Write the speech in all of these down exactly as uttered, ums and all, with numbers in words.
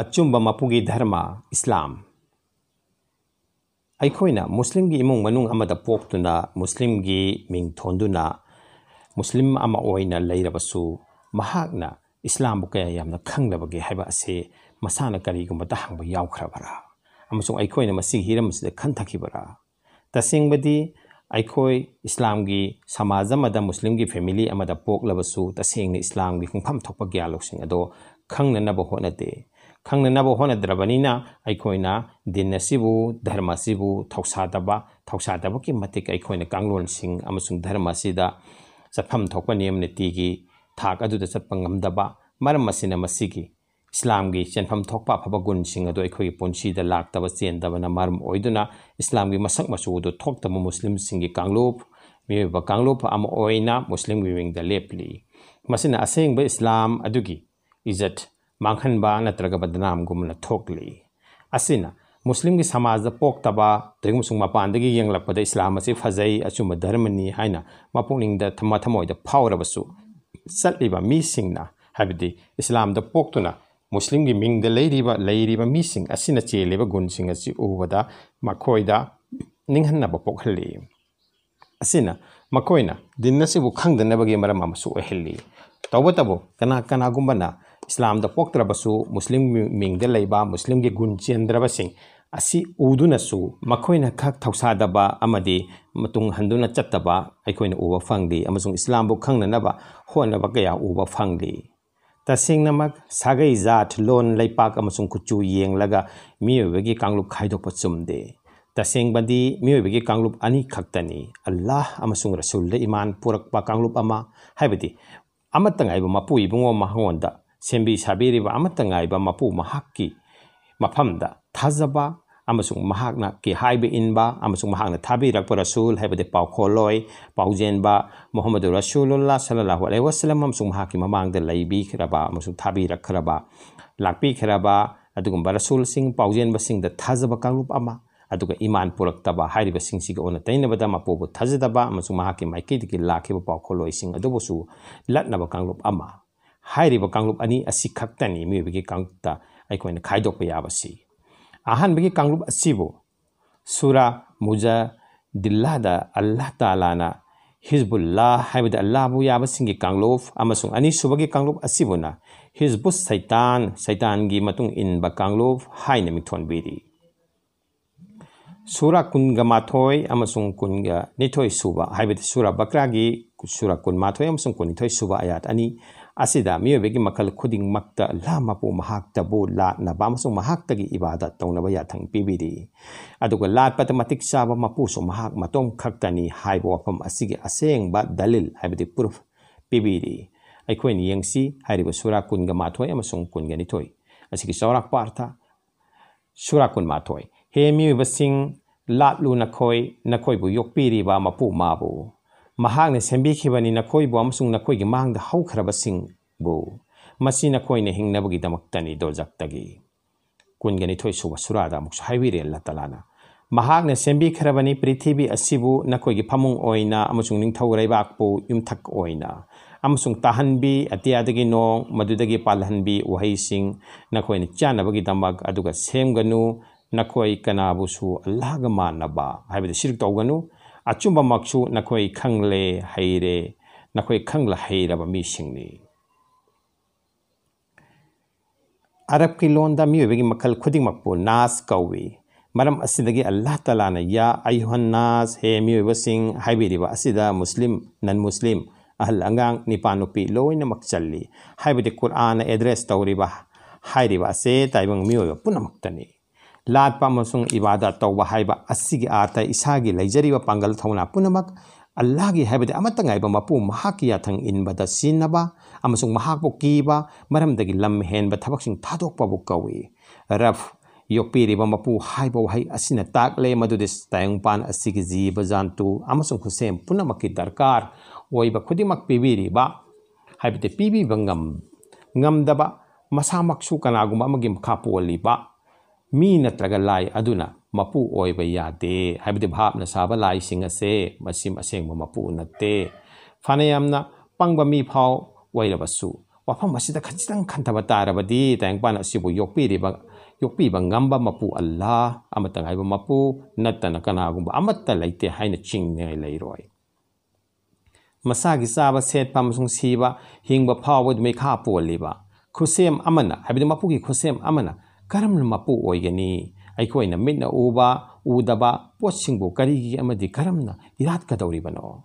ꯑꯆꯨꯝꯕ ꯃꯄꯨꯒꯤ ꯙꯔꯃ ꯏꯁꯂꯥꯝ꯫ ꯑꯩꯈꯣꯏꯅ ꯃꯨꯁꯂꯤꯝꯒꯤ ꯏꯃꯨꯡ ꯃꯅꯨꯡ ꯑꯃꯗ ꯄꯣꯛꯇꯨꯅ, ꯃꯨꯁꯂꯤꯝꯒꯤ ꯃꯤꯡ ꯊꯣꯟꯗꯨꯅ, ꯃꯨꯁꯂꯤꯝ ꯑꯃ ꯑꯣꯏꯅ ꯂꯩꯔꯕꯁꯨ, ꯃꯍꯥꯛꯅ ꯏꯁꯂꯥꯝꯕꯨ ꯀꯌꯥ ꯌꯥꯝꯅ ꯈꯪꯂꯕꯒꯦ ꯍꯥꯏꯕ ꯑꯁꯤ ꯃꯁꯥꯅ ꯀꯔꯤꯒꯨꯝꯕꯗ ꯍꯪꯕ ꯌꯥꯎꯈ꯭ꯔꯕꯔꯥ? ꯑꯃꯁꯨꯡ ꯑꯩꯈꯣꯏꯅ ꯃꯁꯤꯒꯤ ꯍꯤꯔꯝ ꯑꯁꯤꯗ ꯈꯟꯊꯈꯤꯕꯔꯥ? ꯇꯁꯦꯡꯕꯗꯤ, ꯑꯩꯈꯣꯏ ꯏꯁꯂꯥꯝꯒꯤ ꯁꯃꯥꯖ ꯑꯃꯗ, ꯃꯨꯁꯂꯤꯝꯒꯤ ꯐꯦꯃꯤꯂꯤ ꯑꯃꯗ ꯄꯣꯛꯂꯕꯁꯨ, ꯇꯁꯦꯡꯅ ꯏꯁꯂꯥꯝꯒꯤ ꯄꯨꯡꯐꯝ ꯊꯣꯛꯄ ꯒ꯭ꯌꯥꯟ ꯂꯧꯁꯤꯡ ꯑꯗꯣ ꯈꯪꯅꯅꯕ ꯍꯣꯠꯅꯗꯦ꯫ ꯈꯪꯅꯅꯕ ꯍꯣꯠꯅꯗ꯭ꯔꯕꯅꯤꯅ, ꯑꯩꯈꯣꯏꯅ ꯗꯤꯟ ꯑꯁꯤꯕꯨ, ꯙꯔꯃ ꯑꯁꯤꯕꯨ ꯊꯧꯁꯥꯗꯕ, ꯊꯧꯁꯥꯗꯕꯒꯤ ꯃꯇꯤꯛ ꯑꯩꯈꯣꯏꯅ ꯀꯥꯡꯂꯣꯟꯁꯤꯡ ꯑꯃꯁꯨꯡ ꯙꯔꯃ ꯑꯁꯤꯗ ꯆꯠꯐꯝ ꯊꯣꯛꯄ ꯅꯤꯌꯝ ꯅꯤꯇꯤꯒꯤ ꯊꯥꯛ ꯑꯗꯨꯗ ꯆꯠꯄ ꯉꯝꯗꯕ, ꯃꯔꯝ ꯑꯁꯤꯅ ꯃꯁꯤꯒꯤ ꯏꯁꯂꯥꯝꯒꯤ ꯆꯦꯟꯐꯝ ꯊꯣꯛꯄ ꯑꯐꯕ ꯒꯨꯟꯁꯤꯡ ꯑꯗꯨ ꯑꯩꯈꯣꯏꯒꯤ ꯄꯨꯟꯁꯤꯗ ꯂꯥꯛꯇꯕ, ꯆꯦꯟꯗꯕꯅ ꯃꯔꯝ ꯑꯣꯏꯗꯨꯅ, ꯏꯁꯂꯥꯝꯒꯤ ꯃꯁꯛ ꯃꯆꯨ ꯑꯗꯨ ꯊꯣꯛꯇꯕ ꯃꯨꯁꯂꯤꯝꯁꯤꯡꯒꯤ ꯀꯥꯡꯂꯨꯞ, ꯃꯤꯑꯣꯏꯕ ꯀꯥꯡꯂꯨꯞ ꯑꯃ ꯑꯣꯏꯅ ꯃꯨꯁꯂꯤꯝꯒꯤ ꯃꯤꯡꯗ ꯂꯦꯞꯂꯤ꯫ ꯃꯁꯤꯅ ꯑꯁꯦꯡꯕ ꯏꯁꯂꯥꯝ ꯑꯗꯨꯒꯤ ꯏꯖꯠ ꯃꯥꯡꯍꯟꯕ ꯅꯠꯇ꯭ꯔꯒ ꯕꯗꯅꯥꯝꯒꯨꯝꯅ ꯊꯣꯛꯂꯤ꯫ ꯑꯁꯤꯅ ꯃꯨꯁꯂꯤꯝꯒꯤ ꯁꯃꯥꯖꯗ ꯄꯣꯛꯇꯕ, ꯑꯗꯨꯒꯨꯝꯕꯁꯨꯡ ꯃꯄꯥꯟꯗꯒꯤ ꯌꯦꯡꯂꯛꯄꯗ ꯏꯁꯂꯥꯝ ꯑꯁꯤ ꯐꯖꯩ, ꯑꯆꯨꯝꯕ ꯙꯔꯃꯅꯤ ꯍꯥꯏꯅ ꯃꯄꯨꯛꯅꯤꯡꯗ ꯊ-, ꯃꯊꯃꯣꯏꯗ ꯐꯥꯎꯔꯕꯁꯨ, ꯆꯠꯂꯤꯕ ꯃꯤꯁꯤꯡꯅ, ꯍꯥꯏꯕꯗꯤ ꯏꯁꯂꯥꯝꯗ ꯄꯣꯛꯇꯨꯅ ꯃꯨꯁꯂꯤꯝꯒꯤ ꯃꯤꯡꯗ ꯂꯩꯔꯤꯕ, ꯂꯩꯔꯤꯕ ꯃꯤꯁꯤꯡ ꯑꯁꯤꯅ ꯆꯦꯜꯂꯤꯕ ꯒꯨꯟꯁꯤꯡ ꯑꯁꯤ ꯎꯕꯗ ꯃꯈꯣꯏꯗ ꯅꯤꯡꯍꯟꯅꯕ ꯄꯣꯛꯍꯜꯂꯤ꯫ ꯑꯁꯤꯅ ꯃꯈꯣꯏꯅ ꯗꯤꯟ ꯑꯁꯤꯕꯨ ꯈꯪꯗꯅꯕꯒꯤ ꯃꯔꯝ ꯑꯃꯁꯨ ꯑꯣꯏꯍꯜꯂꯤ꯫ ꯇꯧꯕꯇꯕꯨ, ꯀꯅꯥ ꯀꯅꯥꯒꯨꯝꯕꯅ ꯏꯁꯂꯥꯝꯗ ꯄꯣꯛꯇ꯭ꯔꯕꯁꯨ ꯃꯨꯁꯂꯤꯝ ꯃꯤꯡꯗ ꯂꯩꯕ, ꯃꯨꯁꯂꯤꯝꯒꯤ ꯒꯨꯟ ꯆꯦꯟꯗ꯭ꯔꯕꯁꯤꯡ ꯑꯁꯤ ꯎꯗꯨꯅꯁꯨ ꯃꯈꯣꯏꯅ ꯈꯛ ꯊꯧꯁꯥꯗꯕ ꯑꯃꯗꯤ ꯃꯇꯨꯡ ꯍꯟꯗꯨꯅ ꯆꯠꯇꯕ ꯑꯩꯈꯣꯏꯅ ꯎꯕ ꯐꯪꯂꯤ, ꯑꯃꯁꯨꯡ ꯏꯁꯂꯥꯝꯕꯨ ꯈꯪꯅꯅꯕ ꯍꯣꯠꯅꯕ ꯀꯌꯥ ꯎꯕ ꯐꯪꯂꯤ꯫ ꯇꯁꯦꯡꯅꯃꯛ, ꯁꯥꯒꯩ, ꯖꯥꯠ, ꯂꯣꯟ, ꯂꯩꯄꯥꯛ ꯑꯃꯁꯨꯡ ꯀꯨꯆꯨ ꯌꯦꯡꯂꯒ ꯃꯤꯑꯣꯏꯕꯒꯤ ꯀꯥꯡꯂꯨꯞ ꯈꯥꯏꯗꯣꯛꯄ ꯆꯨꯝꯗꯦ꯫ ꯇꯁꯦꯡꯕꯗꯤ, ꯃꯤꯑꯣꯏꯕꯒꯤ ꯀꯥꯡꯂꯨꯞ ꯑꯅꯤ ꯈꯛꯇꯅꯤ: ꯑꯜꯂꯥꯍ ꯑꯃꯁꯨꯡ ꯔꯁꯨꯜꯗ ꯏꯃꯥꯟ ꯄꯨꯔꯛꯄ ꯀꯥꯡꯂꯨꯞ ꯑꯃ, ꯍꯥꯏꯕꯗꯤ ꯑꯃꯠꯇ ꯉꯥꯏꯕ ꯃꯄꯨ ꯏꯕꯨꯡꯉꯣ ꯃꯉꯣꯟꯗ ꯁꯦꯝꯕꯤ ꯁꯥꯕꯤꯔꯤꯕ ꯑꯃꯠꯇ ꯉꯥꯏꯕ ꯃꯄꯨ ꯃꯍꯥꯛꯀꯤ ꯃꯐꯝꯗ ꯊꯥꯖꯕ, ꯑꯃꯁꯨꯡ ꯃꯍꯥꯛꯅ ꯀꯤ ꯍꯥꯏꯕ ꯏꯟꯕ, ꯑꯃꯁꯨꯡ ꯃꯍꯥꯛꯅ ꯊꯥꯕꯤꯔꯛꯄ ꯔꯁꯨꯜ, ꯍꯥꯏꯕꯗꯤ ꯄꯥꯎꯈꯣꯜꯂꯣꯏ, ꯄꯥꯎꯖꯦꯟꯕ, ꯃꯨꯍꯝꯃꯗꯨ ꯔꯁꯨꯂꯨꯜꯂꯥ ꯁꯜꯂꯜꯂꯥꯍꯨ ꯑꯂꯩꯍꯤ ꯋꯁꯜꯂꯝ ꯑꯃꯁꯨꯡ ꯃꯍꯥꯛꯀꯤ ꯃꯃꯥꯡꯗ ꯂꯩꯕꯤꯈ꯭ꯔꯕ ꯑꯃꯁꯨꯡ ꯊꯥꯕꯤꯔꯛꯈ꯭ꯔꯕ, ꯂꯥꯛꯄꯤꯈ꯭ꯔꯕ ꯑꯗꯨꯒꯨꯝꯕ ꯔꯁꯨꯜꯁꯤꯡ, ꯄꯥꯎꯖꯦꯟꯕꯁꯤꯡꯗ ꯊꯥꯖꯕ ꯀꯥꯡꯂꯨꯞ ꯑꯃ, ꯑꯗꯨꯒ ꯏꯃꯥꯟ ꯄꯨꯔꯛꯇꯕ ꯍꯥꯏꯔꯤꯕꯁꯤꯡꯁꯤꯒ ꯑꯣꯟꯅ ꯇꯩꯅꯕꯗ ꯃꯄꯨꯕꯨ ꯊꯥꯖꯗꯕ ꯑꯃꯁꯨꯡ ꯃꯍꯥꯛꯀꯤ ꯃꯥꯏꯀꯩꯗꯒꯤ ꯂꯥꯛꯈꯤꯕ ꯄꯥꯎꯈꯣꯜꯂꯣꯏꯁꯤꯡ ꯑꯗꯨꯕꯨꯁꯨ ꯂꯠꯅꯕ ꯀꯥꯡꯂꯨꯞ ꯑꯃ꯫ ꯍꯥꯏꯔꯤꯕ ꯀꯥꯡꯂꯨꯞ ꯑꯅꯤ ꯑꯁꯤ ꯈꯛꯇꯅꯤ ꯃꯤꯑꯣꯏꯕꯒꯤ ꯀꯥꯡꯂꯨꯞꯇ ꯑꯩꯈꯣꯏꯅ ꯈꯥꯏꯗꯣꯛꯄ ꯌꯥꯕꯁꯤ꯫ ꯑꯍꯥꯟꯕꯒꯤ ꯀꯥꯡꯂꯨꯞ ꯑꯁꯤꯕꯨ ꯁꯨꯔꯥ ꯃꯨꯖꯥꯗꯤꯜꯂꯥꯗ ꯑꯜꯂꯥꯍ ꯇꯥꯂꯥꯅ ꯍꯤꯖꯕꯨꯜꯂꯥ ꯍꯥꯏꯕꯗꯤ ꯑꯜꯂꯥꯍꯕꯨ ꯌꯥꯕꯁꯤꯡꯒꯤ ꯀꯥꯡꯂꯨꯞ ꯑꯃꯁꯨꯡ ꯑꯅꯤꯁꯨꯕꯒꯤ ꯀꯥꯡꯂꯨꯞ ꯑꯁꯤꯕꯨꯅ ꯍꯤꯖꯕꯨꯁ ꯁꯩꯇꯥꯟ, ꯁꯩꯇꯥꯟꯒꯤ ꯃꯇꯨꯡ ꯏꯟꯕ ꯀꯥꯡꯂꯨꯞ ꯍꯥꯏꯅ ꯃꯤꯡꯊꯣꯟꯕꯤꯔꯤ꯫ ꯁꯨꯔꯥ ꯀꯨꯟꯒ ꯃꯥꯊꯣꯏ ꯑꯃꯁꯨꯡ ꯀꯨꯟꯒ ꯅꯤꯊꯣꯏ ꯁꯨꯕ, ꯍꯥꯏꯕꯗꯤ ꯁꯨꯔꯥ ꯕꯀ꯭ꯔꯥꯒꯤ ꯁꯨꯔꯥ ꯀꯨꯟꯃꯥꯊꯣꯏ ꯑꯃꯁꯨꯡ ꯀꯨꯟꯅꯤꯊꯣꯏ ꯁꯨꯕ ꯑꯌꯥꯠ ꯑꯅꯤ ꯑꯁꯤꯗ ꯃꯤꯑꯣꯏꯕꯒꯤ ꯃꯈꯜ ꯈꯨꯗꯤꯡꯃꯛꯇ ꯑꯜꯂꯥꯍ ꯃꯄꯨ ꯃꯍꯥꯛꯇꯕꯨ ꯂꯥꯠꯅꯕ ꯑꯃꯁꯨꯡ ꯃꯍꯥꯛꯇꯒꯤ ꯏꯕꯥꯗꯠ ꯇꯧꯅꯕ ꯌꯥꯊꯪ ꯄꯤꯕꯤꯔꯤ꯫ ꯑꯗꯨꯒ ꯂꯥꯠꯄꯗ ꯃꯇꯤꯛ ꯆꯥꯕ ꯃꯄꯨꯁꯨ ꯃꯍꯥꯛ ꯃꯇꯣꯝ ꯈꯛꯇꯅꯤ ꯍꯥꯏꯕ ꯋꯥꯐꯝ ꯑꯁꯤꯒꯤ ꯑꯁꯦꯡꯕ ꯗꯂꯤꯜ, ꯍꯥꯏꯕꯗꯤ ꯄ꯭ꯔꯨꯐ ꯄꯤꯕꯤꯔꯤ꯫ ꯑꯩꯈꯣꯏꯅ ꯌꯦꯡꯁꯤ ꯍꯥꯏꯔꯤꯕ ꯁꯨꯔꯥ ꯀꯨꯟꯒ ꯃꯥꯊꯣꯏ ꯑꯃꯁꯨꯡ ꯀꯨꯟꯒ ꯅꯤꯊꯣꯏ ꯑꯁꯤꯒꯤ ꯆꯥꯎꯔꯥꯛꯄ ꯑꯔꯊ꯫ ꯁꯨꯔꯥ ꯀꯨꯟꯃꯥꯊꯣꯏ, ꯍꯦ ꯃꯤꯑꯣꯏꯕꯁꯤꯡ, ꯂꯥꯠꯂꯨ ꯅꯈꯣꯏ, ꯅꯈꯣꯏꯕꯨ ꯌꯣꯛꯄꯤꯔꯤꯕ ꯃꯄꯨ ꯃꯥꯕꯨ꯫ ꯃꯍꯥꯛꯅ ꯁꯦꯝꯕꯤꯈꯤꯕꯅꯤ ꯅꯈꯣꯏꯕꯨ ꯑꯃꯁꯨꯡ ꯅꯈꯣꯏꯒꯤ ꯃꯥꯡꯗ ꯍꯧꯈ꯭ꯔꯕꯁꯤꯡꯕꯨ꯫ ꯃꯁꯤ ꯅꯈꯣꯏꯅ ꯍꯤꯡꯅꯕꯒꯤꯗꯃꯛꯇꯅꯤ ꯗꯣꯖꯛꯇꯒꯤ꯫ ꯀꯨꯟꯒ ꯅꯤꯊꯣꯏ ꯁꯨꯕ ꯁꯨꯔꯥꯗ ꯑꯃꯨꯛꯁꯨ ꯍꯥꯏꯕꯤꯔꯦ ꯑꯜꯂꯥꯍ ꯇꯥꯂꯥꯅ, ꯃꯍꯥꯛꯅ ꯁꯦꯝꯕꯤꯈ꯭ꯔꯕꯅꯤ ꯄ꯭ꯔꯤꯊꯤꯕꯤ ꯑꯁꯤꯕꯨ ꯅꯈꯣꯏꯒꯤ ꯐꯃꯨꯡ ꯑꯣꯏꯅ ꯑꯃꯁꯨꯡ ꯅꯤꯡꯊꯧ ꯂꯩꯕꯥꯛꯄꯨ ꯌꯨꯝꯊꯛ ꯑꯣꯏꯅ, ꯑꯃꯁꯨꯡ ꯇꯥꯍꯟꯕꯤ ꯑꯇꯤꯌꯥꯗꯒꯤ ꯅꯣꯡ, ꯃꯗꯨꯗꯒꯤ ꯄꯥꯜꯍꯟꯕꯤ ꯎꯍꯩꯁꯤꯡ ꯅꯈꯣꯏꯅ ꯆꯥꯅꯕꯒꯤꯗꯃꯛ, ꯑꯗꯨꯒ ꯁꯦꯝꯒꯅꯨ ꯅꯈꯣꯏ ꯀꯅꯥꯕꯨꯁꯨ ꯑꯜꯂꯥꯍꯒ ꯃꯥꯟꯅꯕ, ꯍꯥꯏꯕꯗꯤ ꯁꯤꯔꯛ ꯇꯧꯒꯅꯨ, ꯑꯆꯨꯝꯕꯃꯛꯁꯨ ꯅꯈꯣꯏ ꯈꯪꯂꯦ ꯍꯩꯔꯦ, ꯅꯈꯣꯏ ꯈꯪꯂ ꯍꯩꯔꯕ ꯃꯤꯁꯤꯡꯅꯤ꯫ ꯑꯔꯕꯀꯤ ꯂꯣꯟꯗ ꯃꯤꯑꯣꯏꯕꯒꯤ ꯃꯈꯜ ꯈꯨꯗꯤꯡꯃꯛꯄꯨ ꯅꯥꯁ ꯀꯧꯏ꯫ ꯃꯔꯝ ꯑꯁꯤꯗꯒꯤ ꯑꯜꯂꯥꯍ ꯇꯥꯂꯥꯅ ꯌꯥ ꯑꯌꯨꯍꯟ ꯅꯥꯁ, ꯍꯦ ꯃꯤꯑꯣꯏꯕꯁꯤꯡ, ꯍꯥꯏꯕꯤꯔꯤꯕ ꯑꯁꯤꯗ ꯃꯨꯁꯂꯤꯝ, ꯅꯟ ꯃꯨꯁꯂꯤꯝ, ꯑꯍꯜ ꯑꯉꯥꯡ, ꯅꯤꯄꯥ ꯅꯨꯄꯤ ꯂꯣꯏꯅꯃꯛ ꯆꯜꯂꯤ꯫ ꯍꯥꯏꯕꯗꯤ ꯀꯨꯔꯥꯟꯅ ꯑꯦꯗ꯭ꯔꯦꯁ ꯇꯧꯔꯤꯕ ꯍꯥꯏꯔꯤꯕ ꯑꯁꯦ ꯇꯥꯏꯕꯪ ꯃꯤꯑꯣꯏꯕ ꯄꯨꯝꯅꯃꯛꯇꯅꯤ꯫ ꯂꯥꯠꯄ ꯑꯃꯁꯨꯡ ꯏꯕꯥꯗꯠ ꯇꯧꯕ ꯍꯥꯏꯕ ꯑꯁꯤꯒꯤ ꯑꯥꯔꯊ ꯏꯁꯥꯒꯤ ꯂꯩꯖꯔꯤꯕ ꯄꯥꯡꯒꯜ ꯊꯧꯅꯥ ꯄꯨꯝꯅꯃꯛ ꯑꯜꯂꯥꯍꯒꯤ, ꯍꯥꯏꯕꯗꯤ ꯑꯃꯠꯇ ꯉꯥꯏꯕ ꯃꯄꯨ ꯃꯍꯥꯛꯀꯤ ꯌꯥꯊꯪ ꯏꯟꯕꯗ ꯁꯤꯖꯤꯟꯅꯕ ꯑꯃꯁꯨꯡ ꯃꯍꯥꯛꯄꯨ ꯀꯤꯕ ꯃꯔꯝꯗꯒꯤ ꯂꯝ ꯍꯦꯟꯕ ꯊꯕꯛꯁꯤꯡ ꯊꯥꯗꯣꯛꯄꯕꯨ ꯀꯧꯏ꯫ ꯔꯕ, ꯌꯣꯛꯄꯤꯔꯤꯕ ꯃꯄꯨ ꯍꯥꯏꯕ ꯋꯥꯍꯩ ꯑꯁꯤꯅ ꯇꯥꯛꯂꯦ ꯃꯗꯨꯗꯤ ꯇꯥꯏꯕꯪꯄꯥꯟ ꯑꯁꯤꯒꯤ ꯖꯤꯕ ꯖꯥꯟꯇꯨ ꯑꯃꯁꯨꯡ ꯈꯨꯠꯁꯦꯝ ꯄꯨꯝꯅꯃꯛꯀꯤ ꯗꯔꯀꯥꯔ ꯑꯣꯏꯕ ꯈꯨꯗꯤꯡꯃꯛ ꯄꯤꯕꯤꯔꯤꯕ, ꯍꯥꯏꯕꯗꯤ ꯄꯤꯕꯤꯕ ꯉꯝ-, ꯉꯝꯗꯕ, ꯃꯁꯥꯃꯛꯁꯨ ꯀꯅꯥꯒꯨꯝꯕ ꯑꯃꯒꯤ ꯃꯈꯥ ꯄꯣꯜꯂꯤꯕ ꯃꯤ ꯅꯠꯇ꯭ꯔꯒ ꯂꯥꯏ ꯑꯗꯨꯅ ꯃꯄꯨ ꯑꯣꯏꯕ ꯌꯥꯗꯦ꯫ ꯍꯥꯏꯕꯗꯤ ꯚꯥꯞꯅ ꯁꯥꯕ ꯂꯥꯏꯁꯤꯡ ꯑꯁꯦ ꯃꯁꯤ ꯑꯁꯦꯡꯕ ꯃꯄꯨ ꯅꯠꯇꯦ꯫ ꯐꯅ ꯌꯥꯝꯅ ꯄꯪꯕ ꯃꯤ ꯐꯥꯎ ꯑꯣꯏꯔꯕꯁꯨ, ꯋꯥꯐꯝ ꯑꯁꯤꯗ ꯈꯖꯤꯛꯇꯪ ꯈꯟꯊꯕ ꯇꯥꯔꯕꯗꯤ, ꯇꯥꯏꯕꯪꯄꯥꯟ ꯑꯁꯤꯕꯨ ꯌꯣꯛꯄꯤꯔꯤꯕ, ꯌꯣꯛꯄꯤꯕ ꯉꯝꯕ ꯃꯄꯨ ꯑꯜꯂꯥꯍ ꯑꯃꯠꯇ ꯉꯥꯏꯕ ꯃꯄꯨ ꯅꯠꯇꯅ ꯀꯅꯥꯒꯨꯝꯕ ꯑꯃꯠꯇ ꯂꯩꯇꯦ ꯍꯥꯏꯅ ꯆꯤꯡꯅꯤꯡꯉꯥꯏ ꯂꯩꯔꯣꯏ꯫ ꯃꯁꯥꯒꯤ ꯆꯥꯕ, ꯁꯦꯠꯄ ꯑꯃꯁꯨꯡ ꯁꯤꯕ, ꯍꯤꯡꯕ ꯐꯥꯎꯕꯗꯨ ꯃꯤꯈꯥ ꯄꯣꯜꯂꯤꯕ ꯈꯨꯠꯁꯦꯝ ꯑꯃꯅ, ꯍꯥꯏꯕꯗꯤ ꯃꯄꯨꯒꯤ ꯈꯨꯠꯁꯦꯝ ꯑꯃꯅ ꯀꯔꯝꯅ ꯃꯄꯨ ꯑꯣꯏꯒꯅꯤ? ꯑꯩꯈꯣꯏꯅ ꯃꯤꯠꯅ ꯎꯕ, ꯎꯗꯕ ꯄꯣꯠꯁꯤꯡꯕꯨ ꯀꯔꯤꯒꯤ ꯑꯃꯗꯤ ꯀꯔꯝꯅ ꯏꯔꯥꯠꯀꯗꯧꯔꯤꯕꯅꯣ?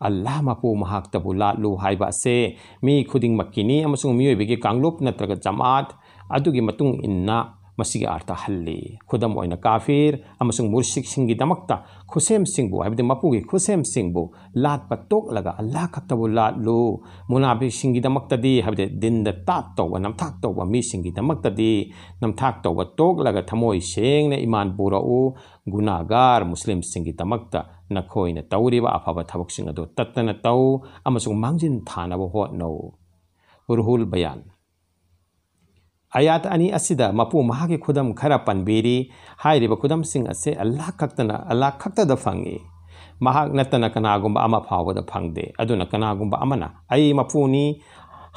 ꯑꯜꯂꯥꯍ ꯃꯄꯨ ꯃꯍꯥꯛꯇꯕꯨ ꯂꯥꯠꯂꯨ ꯍꯥꯏꯕ ꯑꯁꯦ ꯃꯤ ꯈꯨꯗꯤꯡꯃꯛꯀꯤꯅꯤ ꯑꯃꯁꯨꯡ ꯃꯤꯑꯣꯏꯕꯒꯤ ꯀꯥꯡꯂꯨꯞ ꯅꯠꯇ꯭ꯔꯒ ꯖꯃꯥꯠ ꯑꯗꯨꯒꯤ ꯃꯇꯨꯡ ꯏꯟꯅ ꯃꯁꯤꯒꯤ ꯑꯥꯔꯊ ꯍꯜꯂꯤ꯫ ꯈꯨꯗꯝ ꯑꯣꯏꯅ, ꯀꯥꯐꯤꯔ ꯑꯃꯁꯨꯡ ꯃꯨꯔꯁꯤꯛꯁꯤꯡꯒꯤꯗꯃꯛꯇ ꯈꯨꯠꯁꯦꯝꯁꯤꯡꯕꯨ, ꯍꯥꯏꯕꯗꯤ ꯃꯄꯨꯒꯤ ꯈꯨꯠꯁꯦꯝꯁꯤꯡꯕꯨ ꯂꯥꯠꯄ ꯇꯣꯛꯂꯒ ꯑꯜꯂꯥꯍ ꯈꯛꯇꯕꯨ ꯂꯥꯠꯂꯨ꯫ ꯃꯨꯅꯥꯐꯤꯛꯁꯤꯡꯒꯤꯗꯃꯛꯇꯗꯤ, ꯍꯥꯏꯕꯗꯤ ꯗꯤꯟꯗ ꯇꯥꯠ ꯇꯧꯕ, ꯅꯝꯊꯥꯛ ꯇꯧꯕ ꯃꯤꯁꯤꯡꯒꯤꯗꯃꯛꯇꯗꯤ, ꯅꯝꯊꯥꯛ ꯇꯧꯕ ꯇꯣꯛꯂꯒ ꯊꯃꯣꯏ ꯁꯦꯡꯅ ꯏꯃꯥꯟ ꯄꯨꯔꯛꯎ꯫ ꯒꯨꯅꯥꯒꯥꯔ ꯃꯨꯁꯂꯤꯝꯁꯤꯡꯒꯤꯗꯃꯛꯇ ꯅꯈꯣꯏꯅ ꯇꯧꯔꯤꯕ ꯑꯐꯕ ꯊꯕꯛꯁꯤꯡ ꯑꯗꯨ ꯇꯠꯇꯅ ꯇꯧ ꯑꯃꯁꯨꯡ ꯃꯥꯡꯖꯤꯟ ꯊꯥꯅꯕ ꯍꯣꯠꯅꯧ꯫ ꯔꯨꯍꯨꯜ ꯕꯌꯥꯟ꯫ ꯑꯌꯥꯠ ꯑꯅꯤ ꯑꯁꯤꯗ ꯃꯄꯨ ꯃꯍꯥꯛꯀꯤ ꯈꯨꯗꯝ ꯈꯔ ꯄꯟꯕꯤꯔꯤ꯫ ꯍꯥꯏꯔꯤꯕ ꯈꯨꯗꯝꯁꯤꯡ ꯑꯁꯤ ꯑꯜꯂꯥꯍ ꯈꯛꯇꯅ, ꯑꯜꯂꯥꯍ ꯈꯛꯇꯗ ꯐꯪꯏ꯫ ꯃꯍꯥꯛ ꯅꯠꯇꯅ ꯀꯅꯥꯒꯨꯝꯕ ꯑꯃ ꯐꯥꯎꯕꯗ ꯐꯪꯗꯦ꯫ ꯑꯗꯨꯅ ꯀꯅꯥꯒꯨꯝꯕ ꯑꯃꯅ "ꯑꯩ ꯃꯄꯨꯅꯤ"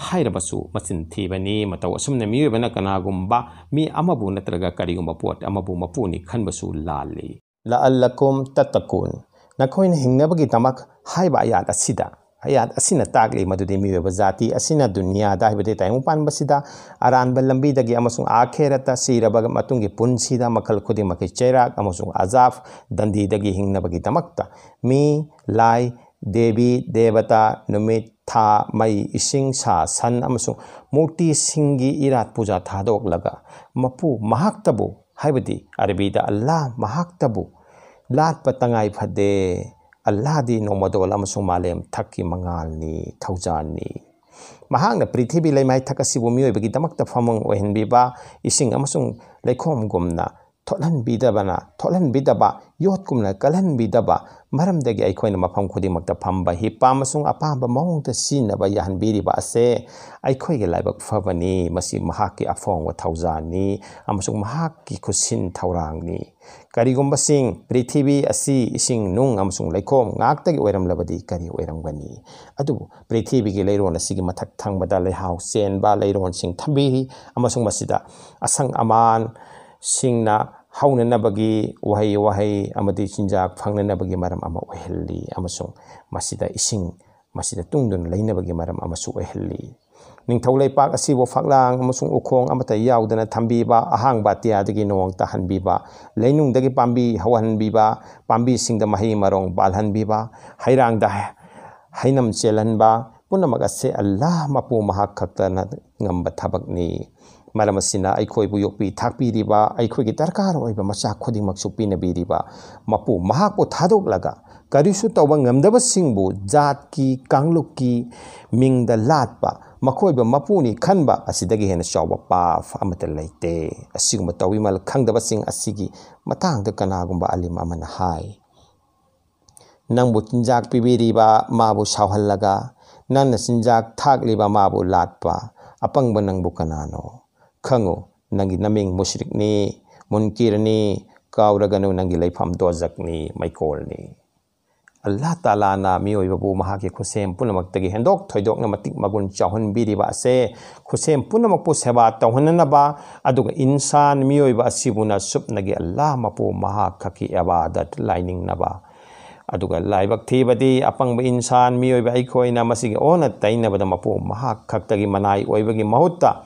ꯍꯥꯏꯔꯕꯁꯨ ꯃꯆꯤꯟ ꯊꯤꯕꯅꯤ꯫ ꯃꯇꯧ ꯑꯁꯨꯝꯅ ꯃꯤꯑꯣꯏꯕꯅ ꯀꯅꯥꯒꯨꯝꯕ ꯃꯤ ꯑꯃꯕꯨ ꯅꯠꯇ꯭ꯔꯒ ꯀꯔꯤꯒꯨꯝꯕ ꯄꯣꯠ ꯑꯃꯕꯨ ꯃꯄꯨꯅꯤ ꯈꯟꯕꯁꯨ ꯂꯥꯜꯂꯤ꯫ "ꯂꯑꯜꯂꯀꯨꯝ ꯇꯠꯇꯀꯨꯟ", ꯅꯈꯣꯏꯅ ꯍꯤꯡꯅꯕꯒꯤꯗꯃꯛ ꯍꯥꯏꯕ ꯑꯌꯥꯠ ꯑꯁꯤꯗ, ꯑꯌꯥꯠ ꯑꯁꯤꯅ ꯇꯥꯛꯂꯤ ꯃꯗꯨꯗꯤ ꯃꯤꯑꯣꯏꯕ ꯖꯥꯇꯤ ꯑꯁꯤꯅ ꯗꯨꯅꯤꯌꯥꯗ, ꯍꯥꯏꯕꯗꯤ ꯇꯥꯏꯕꯪ ꯄꯥꯟꯕꯁꯤꯗ, ꯑꯔꯥꯟꯕ ꯂꯝꯕꯤꯗꯒꯤ ꯑꯃꯁꯨꯡ ꯑꯥꯈꯦꯔꯠꯇ, ꯁꯤꯔꯕ ꯃꯇꯨꯡꯒꯤ ꯄꯨꯟꯁꯤꯗ, ꯃꯈꯜ ꯈꯨꯗꯤꯡꯃꯛꯀꯤ ꯆꯩꯔꯥꯛ ꯑꯃꯁꯨꯡ ꯑꯖꯥꯕ ꯗꯟꯗꯤꯗꯒꯤ ꯍꯤꯡꯅꯕꯒꯤꯗꯃꯛꯇ ꯃꯤ, ꯂꯥꯏ, ꯗꯦꯕꯤ, ꯗꯦꯕꯇꯥ, ꯅꯨꯃꯤꯠ, ꯊꯥ, ꯃꯩ, ꯏꯁꯤꯡ, ꯁꯥ, ꯁꯟ ꯑꯃꯁꯨꯡ ꯃꯨꯔꯇꯤꯁꯤꯡꯒꯤ ꯏꯔꯥꯠ ꯄꯨꯖꯥ ꯊꯥꯗꯣꯛꯂꯒ ꯃꯄꯨ ꯃꯍꯥꯛꯇꯕꯨ, ꯍꯥꯏꯕꯗꯤ ꯑꯔꯕꯤꯗ ꯑꯜꯂꯥꯍ ꯃꯍꯥꯛꯇꯕꯨ ꯂꯥꯠꯄ ꯇꯉꯥꯏ ꯐꯗꯦ꯫ ꯑꯜꯂꯥꯍꯗꯤ ꯅꯣꯡꯃꯗꯣꯜ ꯑꯃꯁꯨꯡ ꯃꯥꯂꯦꯝ ꯊꯛꯀꯤ ꯃꯉꯥꯜꯅꯤ, ꯊꯧꯖꯥꯜꯅꯤ꯫ ꯃꯍꯥꯛꯅ ꯄ꯭ꯔꯤꯊꯤꯕꯤ ꯂꯩꯃꯥꯏꯊꯛ ꯑꯁꯤꯕꯨ ꯃꯤꯑꯣꯏꯕꯒꯤꯗꯃꯛꯇ ꯐꯃꯨꯡ ꯑꯣꯏꯍꯟꯕꯤꯕ, ꯏꯁꯤꯡ ꯑꯃꯁꯨꯡ ꯂꯩꯈꯣꯝꯒꯨꯝꯅ ꯊꯣꯠꯍꯟꯕꯤꯗꯕꯅ, ꯊꯣꯠꯍꯟꯕꯤꯗꯕ, ꯌꯣꯠꯀꯨꯝꯅ ꯀꯜꯍꯟꯕꯤꯗꯕ ꯃꯔꯝꯗꯒꯤ ꯑꯩꯈꯣꯏꯅ ꯃꯐꯝ ꯈꯨꯗꯤꯡꯃꯛꯇ ꯐꯝꯕ, ꯍꯤꯞꯄ ꯑꯃꯁꯨꯡ ꯑꯄꯥꯝꯕ ꯃꯑꯣꯡꯗ ꯁꯤꯖꯤꯟꯅꯕ ꯌꯥꯍꯟꯕꯤꯔꯤꯕ ꯑꯁꯦ ꯑꯩꯈꯣꯏꯒꯤ ꯂꯥꯏꯕꯛ ꯐꯕꯅꯤ꯫ ꯃꯁꯤ ꯃꯍꯥꯛꯀꯤ ꯑꯐꯣꯡꯕ ꯊꯧꯖꯥꯜꯅꯤ ꯑꯃꯁꯨꯡ ꯃꯍꯥꯛꯀꯤ ꯈꯨꯠꯁꯤꯟ ꯊꯧꯔꯥꯡꯅꯤ꯫ ꯀꯔꯤꯒꯨꯝꯕꯁꯤꯡ ꯄ꯭ꯔꯤꯊꯤꯕꯤ ꯑꯁꯤ ꯏꯁꯤꯡ, ꯅꯨꯡ ꯑꯃꯁꯨꯡ ꯂꯩꯈꯣꯝ ꯉꯥꯛꯇꯒꯤ ꯑꯣꯏꯔꯝꯂꯕꯗꯤ ꯀꯔꯤ ꯑꯣꯏꯔꯝꯒꯅꯤ? ꯑꯗꯨꯕꯨ ꯄ꯭ꯔꯤꯊꯤꯕꯤꯒꯤ ꯂꯩꯔꯣꯟ ꯑꯁꯤꯒꯤ ꯃꯊꯛ ꯊꯪꯕꯗ ꯂꯩꯍꯥꯎ ꯆꯦꯟꯕ ꯂꯩꯔꯣꯟꯁꯤꯡ ꯊꯝꯕꯤꯔꯤ ꯑꯃꯁꯨꯡ ꯃꯁꯤꯗ ꯑꯁꯪ ꯑꯃꯥꯟ ꯁꯤꯡꯅ ꯍꯧꯅꯅꯕꯒꯤ ꯋꯥꯍꯩ ꯋꯥꯍꯩ ꯑꯃꯗꯤ ꯆꯤꯟꯖꯥꯛ ꯐꯪꯅꯅꯕꯒꯤ ꯃꯔꯝ ꯑꯃ ꯑꯣꯏꯍꯜꯂꯤ ꯑꯃꯁꯨꯡ ꯃꯁꯤꯗ ꯏꯁꯤꯡ ꯃꯁꯤꯗ ꯇꯨꯡꯗꯨꯅ ꯂꯩꯅꯕꯒꯤ ꯃꯔꯝ ꯑꯃꯁꯨ ꯑꯣꯏꯍꯜꯂꯤ꯫ ꯅꯤꯡꯊꯧ ꯂꯩꯄꯥꯛ ꯑꯁꯤꯕꯨ ꯐꯛꯂꯥꯡ ꯑꯃꯁꯨꯡ ꯎꯈꯣꯡ ꯑꯃꯠꯇ ꯌꯥꯎꯗꯅ ꯊꯝꯕꯤꯕ, ꯑꯍꯥꯡꯕ ꯑꯇꯤꯌꯥꯗꯒꯤ ꯅꯣꯡ ꯇꯥꯍꯟꯕꯤꯕ, ꯂꯩꯅꯨꯡꯗꯒꯤ ꯄꯥꯝꯕꯤ ꯍꯧꯍꯟꯕꯤꯕ, ꯄꯥꯝꯕꯤꯁꯤꯡꯗ ꯃꯍꯩ ꯃꯔꯣꯡ ꯄꯥꯜꯍꯟꯕꯤꯕ, ꯍꯩꯔꯥꯡꯗ ꯍꯩꯅꯝ ꯆꯦꯜꯍꯟꯕ ꯄꯨꯝꯅꯃꯛ ꯑꯁꯤ ꯑꯜꯂꯥꯍ ꯃꯄꯨ ꯃꯍꯥꯛ ꯈꯛꯇꯅ ꯉꯝꯕ ꯊꯕꯛꯅꯤ꯫ ꯃꯔꯝ ꯑꯁꯤꯅ ꯑꯩꯈꯣꯏꯕꯨ ꯌꯣꯛꯄꯤ ꯊꯥꯛꯄꯤꯔꯤꯕ, ꯑꯩꯈꯣꯏꯒꯤ ꯗꯔꯀꯥꯔ ꯑꯣꯏꯕ ꯃꯆꯥꯛ ꯈꯨꯗꯤꯡꯃꯛꯁꯨ ꯄꯤꯅꯕꯤꯔꯤꯕ ꯃꯄꯨ ꯃꯍꯥꯛꯄꯨ ꯊꯥꯗꯣꯛꯂꯒ ꯀꯔꯤꯁꯨ ꯇꯧꯕ ꯉꯝꯗꯕꯁꯤꯡꯕꯨ ꯖꯥꯠꯀꯤ, ꯀꯥꯡꯂꯨꯞꯀꯤ ꯃꯤꯡꯗ ꯂꯥꯠꯄ, ꯃꯈꯣꯏꯕꯨ ꯃꯄꯨꯅꯤ ꯈꯟꯕ ꯑꯁꯤꯗꯒꯤ ꯍꯦꯟꯅ ꯆꯥꯎꯕ ꯄꯥꯞ ꯑꯃꯠꯇ ꯂꯩꯇꯦ꯫ ꯑꯁꯤꯒꯨꯝꯕ ꯇꯧꯕꯤꯃꯜ ꯈꯪꯗꯕꯁꯤꯡ ꯑꯁꯤꯒꯤ ꯃꯇꯥꯡꯗ ꯀꯅꯥꯒꯨꯝꯕ ꯑꯂꯤꯝ ꯑꯃꯅ ꯍꯥꯏ, ꯅꯪꯕꯨ ꯆꯤꯟꯖꯥꯛ ꯄꯤꯕꯤꯔꯤꯕ ꯃꯥꯕꯨ ꯁꯥꯎꯍꯜꯂꯒ, ꯅꯪꯅ ꯆꯤꯟꯖꯥꯛ ꯊꯥꯛꯂꯤꯕ ꯃꯥꯕꯨ ꯂꯥꯠꯄ ꯑꯄꯪꯕ ꯅꯪꯕꯨ ꯀꯅꯥꯅꯣ? ꯈꯪꯉꯨ, ꯅꯪꯒꯤ ꯅꯃꯤꯡ ꯃꯨꯁ꯭ꯔꯤꯛꯅꯤ, ꯃꯨꯟꯀꯤꯔꯅꯤ, ꯀꯥꯎꯔꯒꯅꯨ, ꯅꯪꯒꯤ ꯂꯩꯐꯝ ꯗꯣꯖꯛꯅꯤ, ꯃꯩꯀꯣꯜꯅꯤ꯫ ꯑꯜꯂꯥꯍ ꯇꯥꯂꯥꯅ ꯃꯤꯑꯣꯏꯕꯕꯨ ꯃꯍꯥꯛꯀꯤ ꯈꯨꯠꯁꯦꯝ ꯄꯨꯝꯅꯃꯛꯇꯒꯤ ꯍꯦꯟꯗꯣꯛ ꯊꯣꯏꯗꯣꯛꯅ ꯃꯇꯤꯛ ꯃꯒꯨꯟ ꯆꯥꯎꯍꯟꯕꯤꯔꯤꯕ ꯑꯁꯦ, ꯈꯨꯠꯁꯦꯝ ꯄꯨꯝꯅꯃꯛꯄꯨ ꯁꯦꯕꯥ ꯇꯧꯍꯟꯅꯅꯕ, ꯑꯗꯨꯒ ꯏꯟꯁꯥꯟ ꯃꯤꯑꯣꯏꯕ ꯑꯁꯤꯕꯨꯅ ꯁꯨꯞꯅꯒꯤ ꯑꯜꯂꯥꯍ ꯃꯄꯨ ꯃꯍꯥꯛ ꯈꯛꯀꯤ ꯏꯕꯥꯗꯠ ꯂꯥꯏꯅꯤꯡꯅꯕ, ꯑꯗꯨꯒ ꯂꯥꯏꯕꯛ ꯊꯤꯕꯗꯤ ꯑꯄꯪꯕ ꯏꯟꯁꯥꯟ ꯃꯤꯑꯣꯏꯕ ꯑꯩꯈꯣꯏꯅ ꯃꯁꯤꯒꯤ ꯑꯣꯟꯅ ꯇꯩꯅꯕꯗ ꯃꯄꯨ ꯃꯍꯥꯛ ꯈꯛꯇꯒꯤ ꯃꯅꯥꯏ ꯑꯣꯏꯕꯒꯤ ꯃꯍꯨꯠꯇ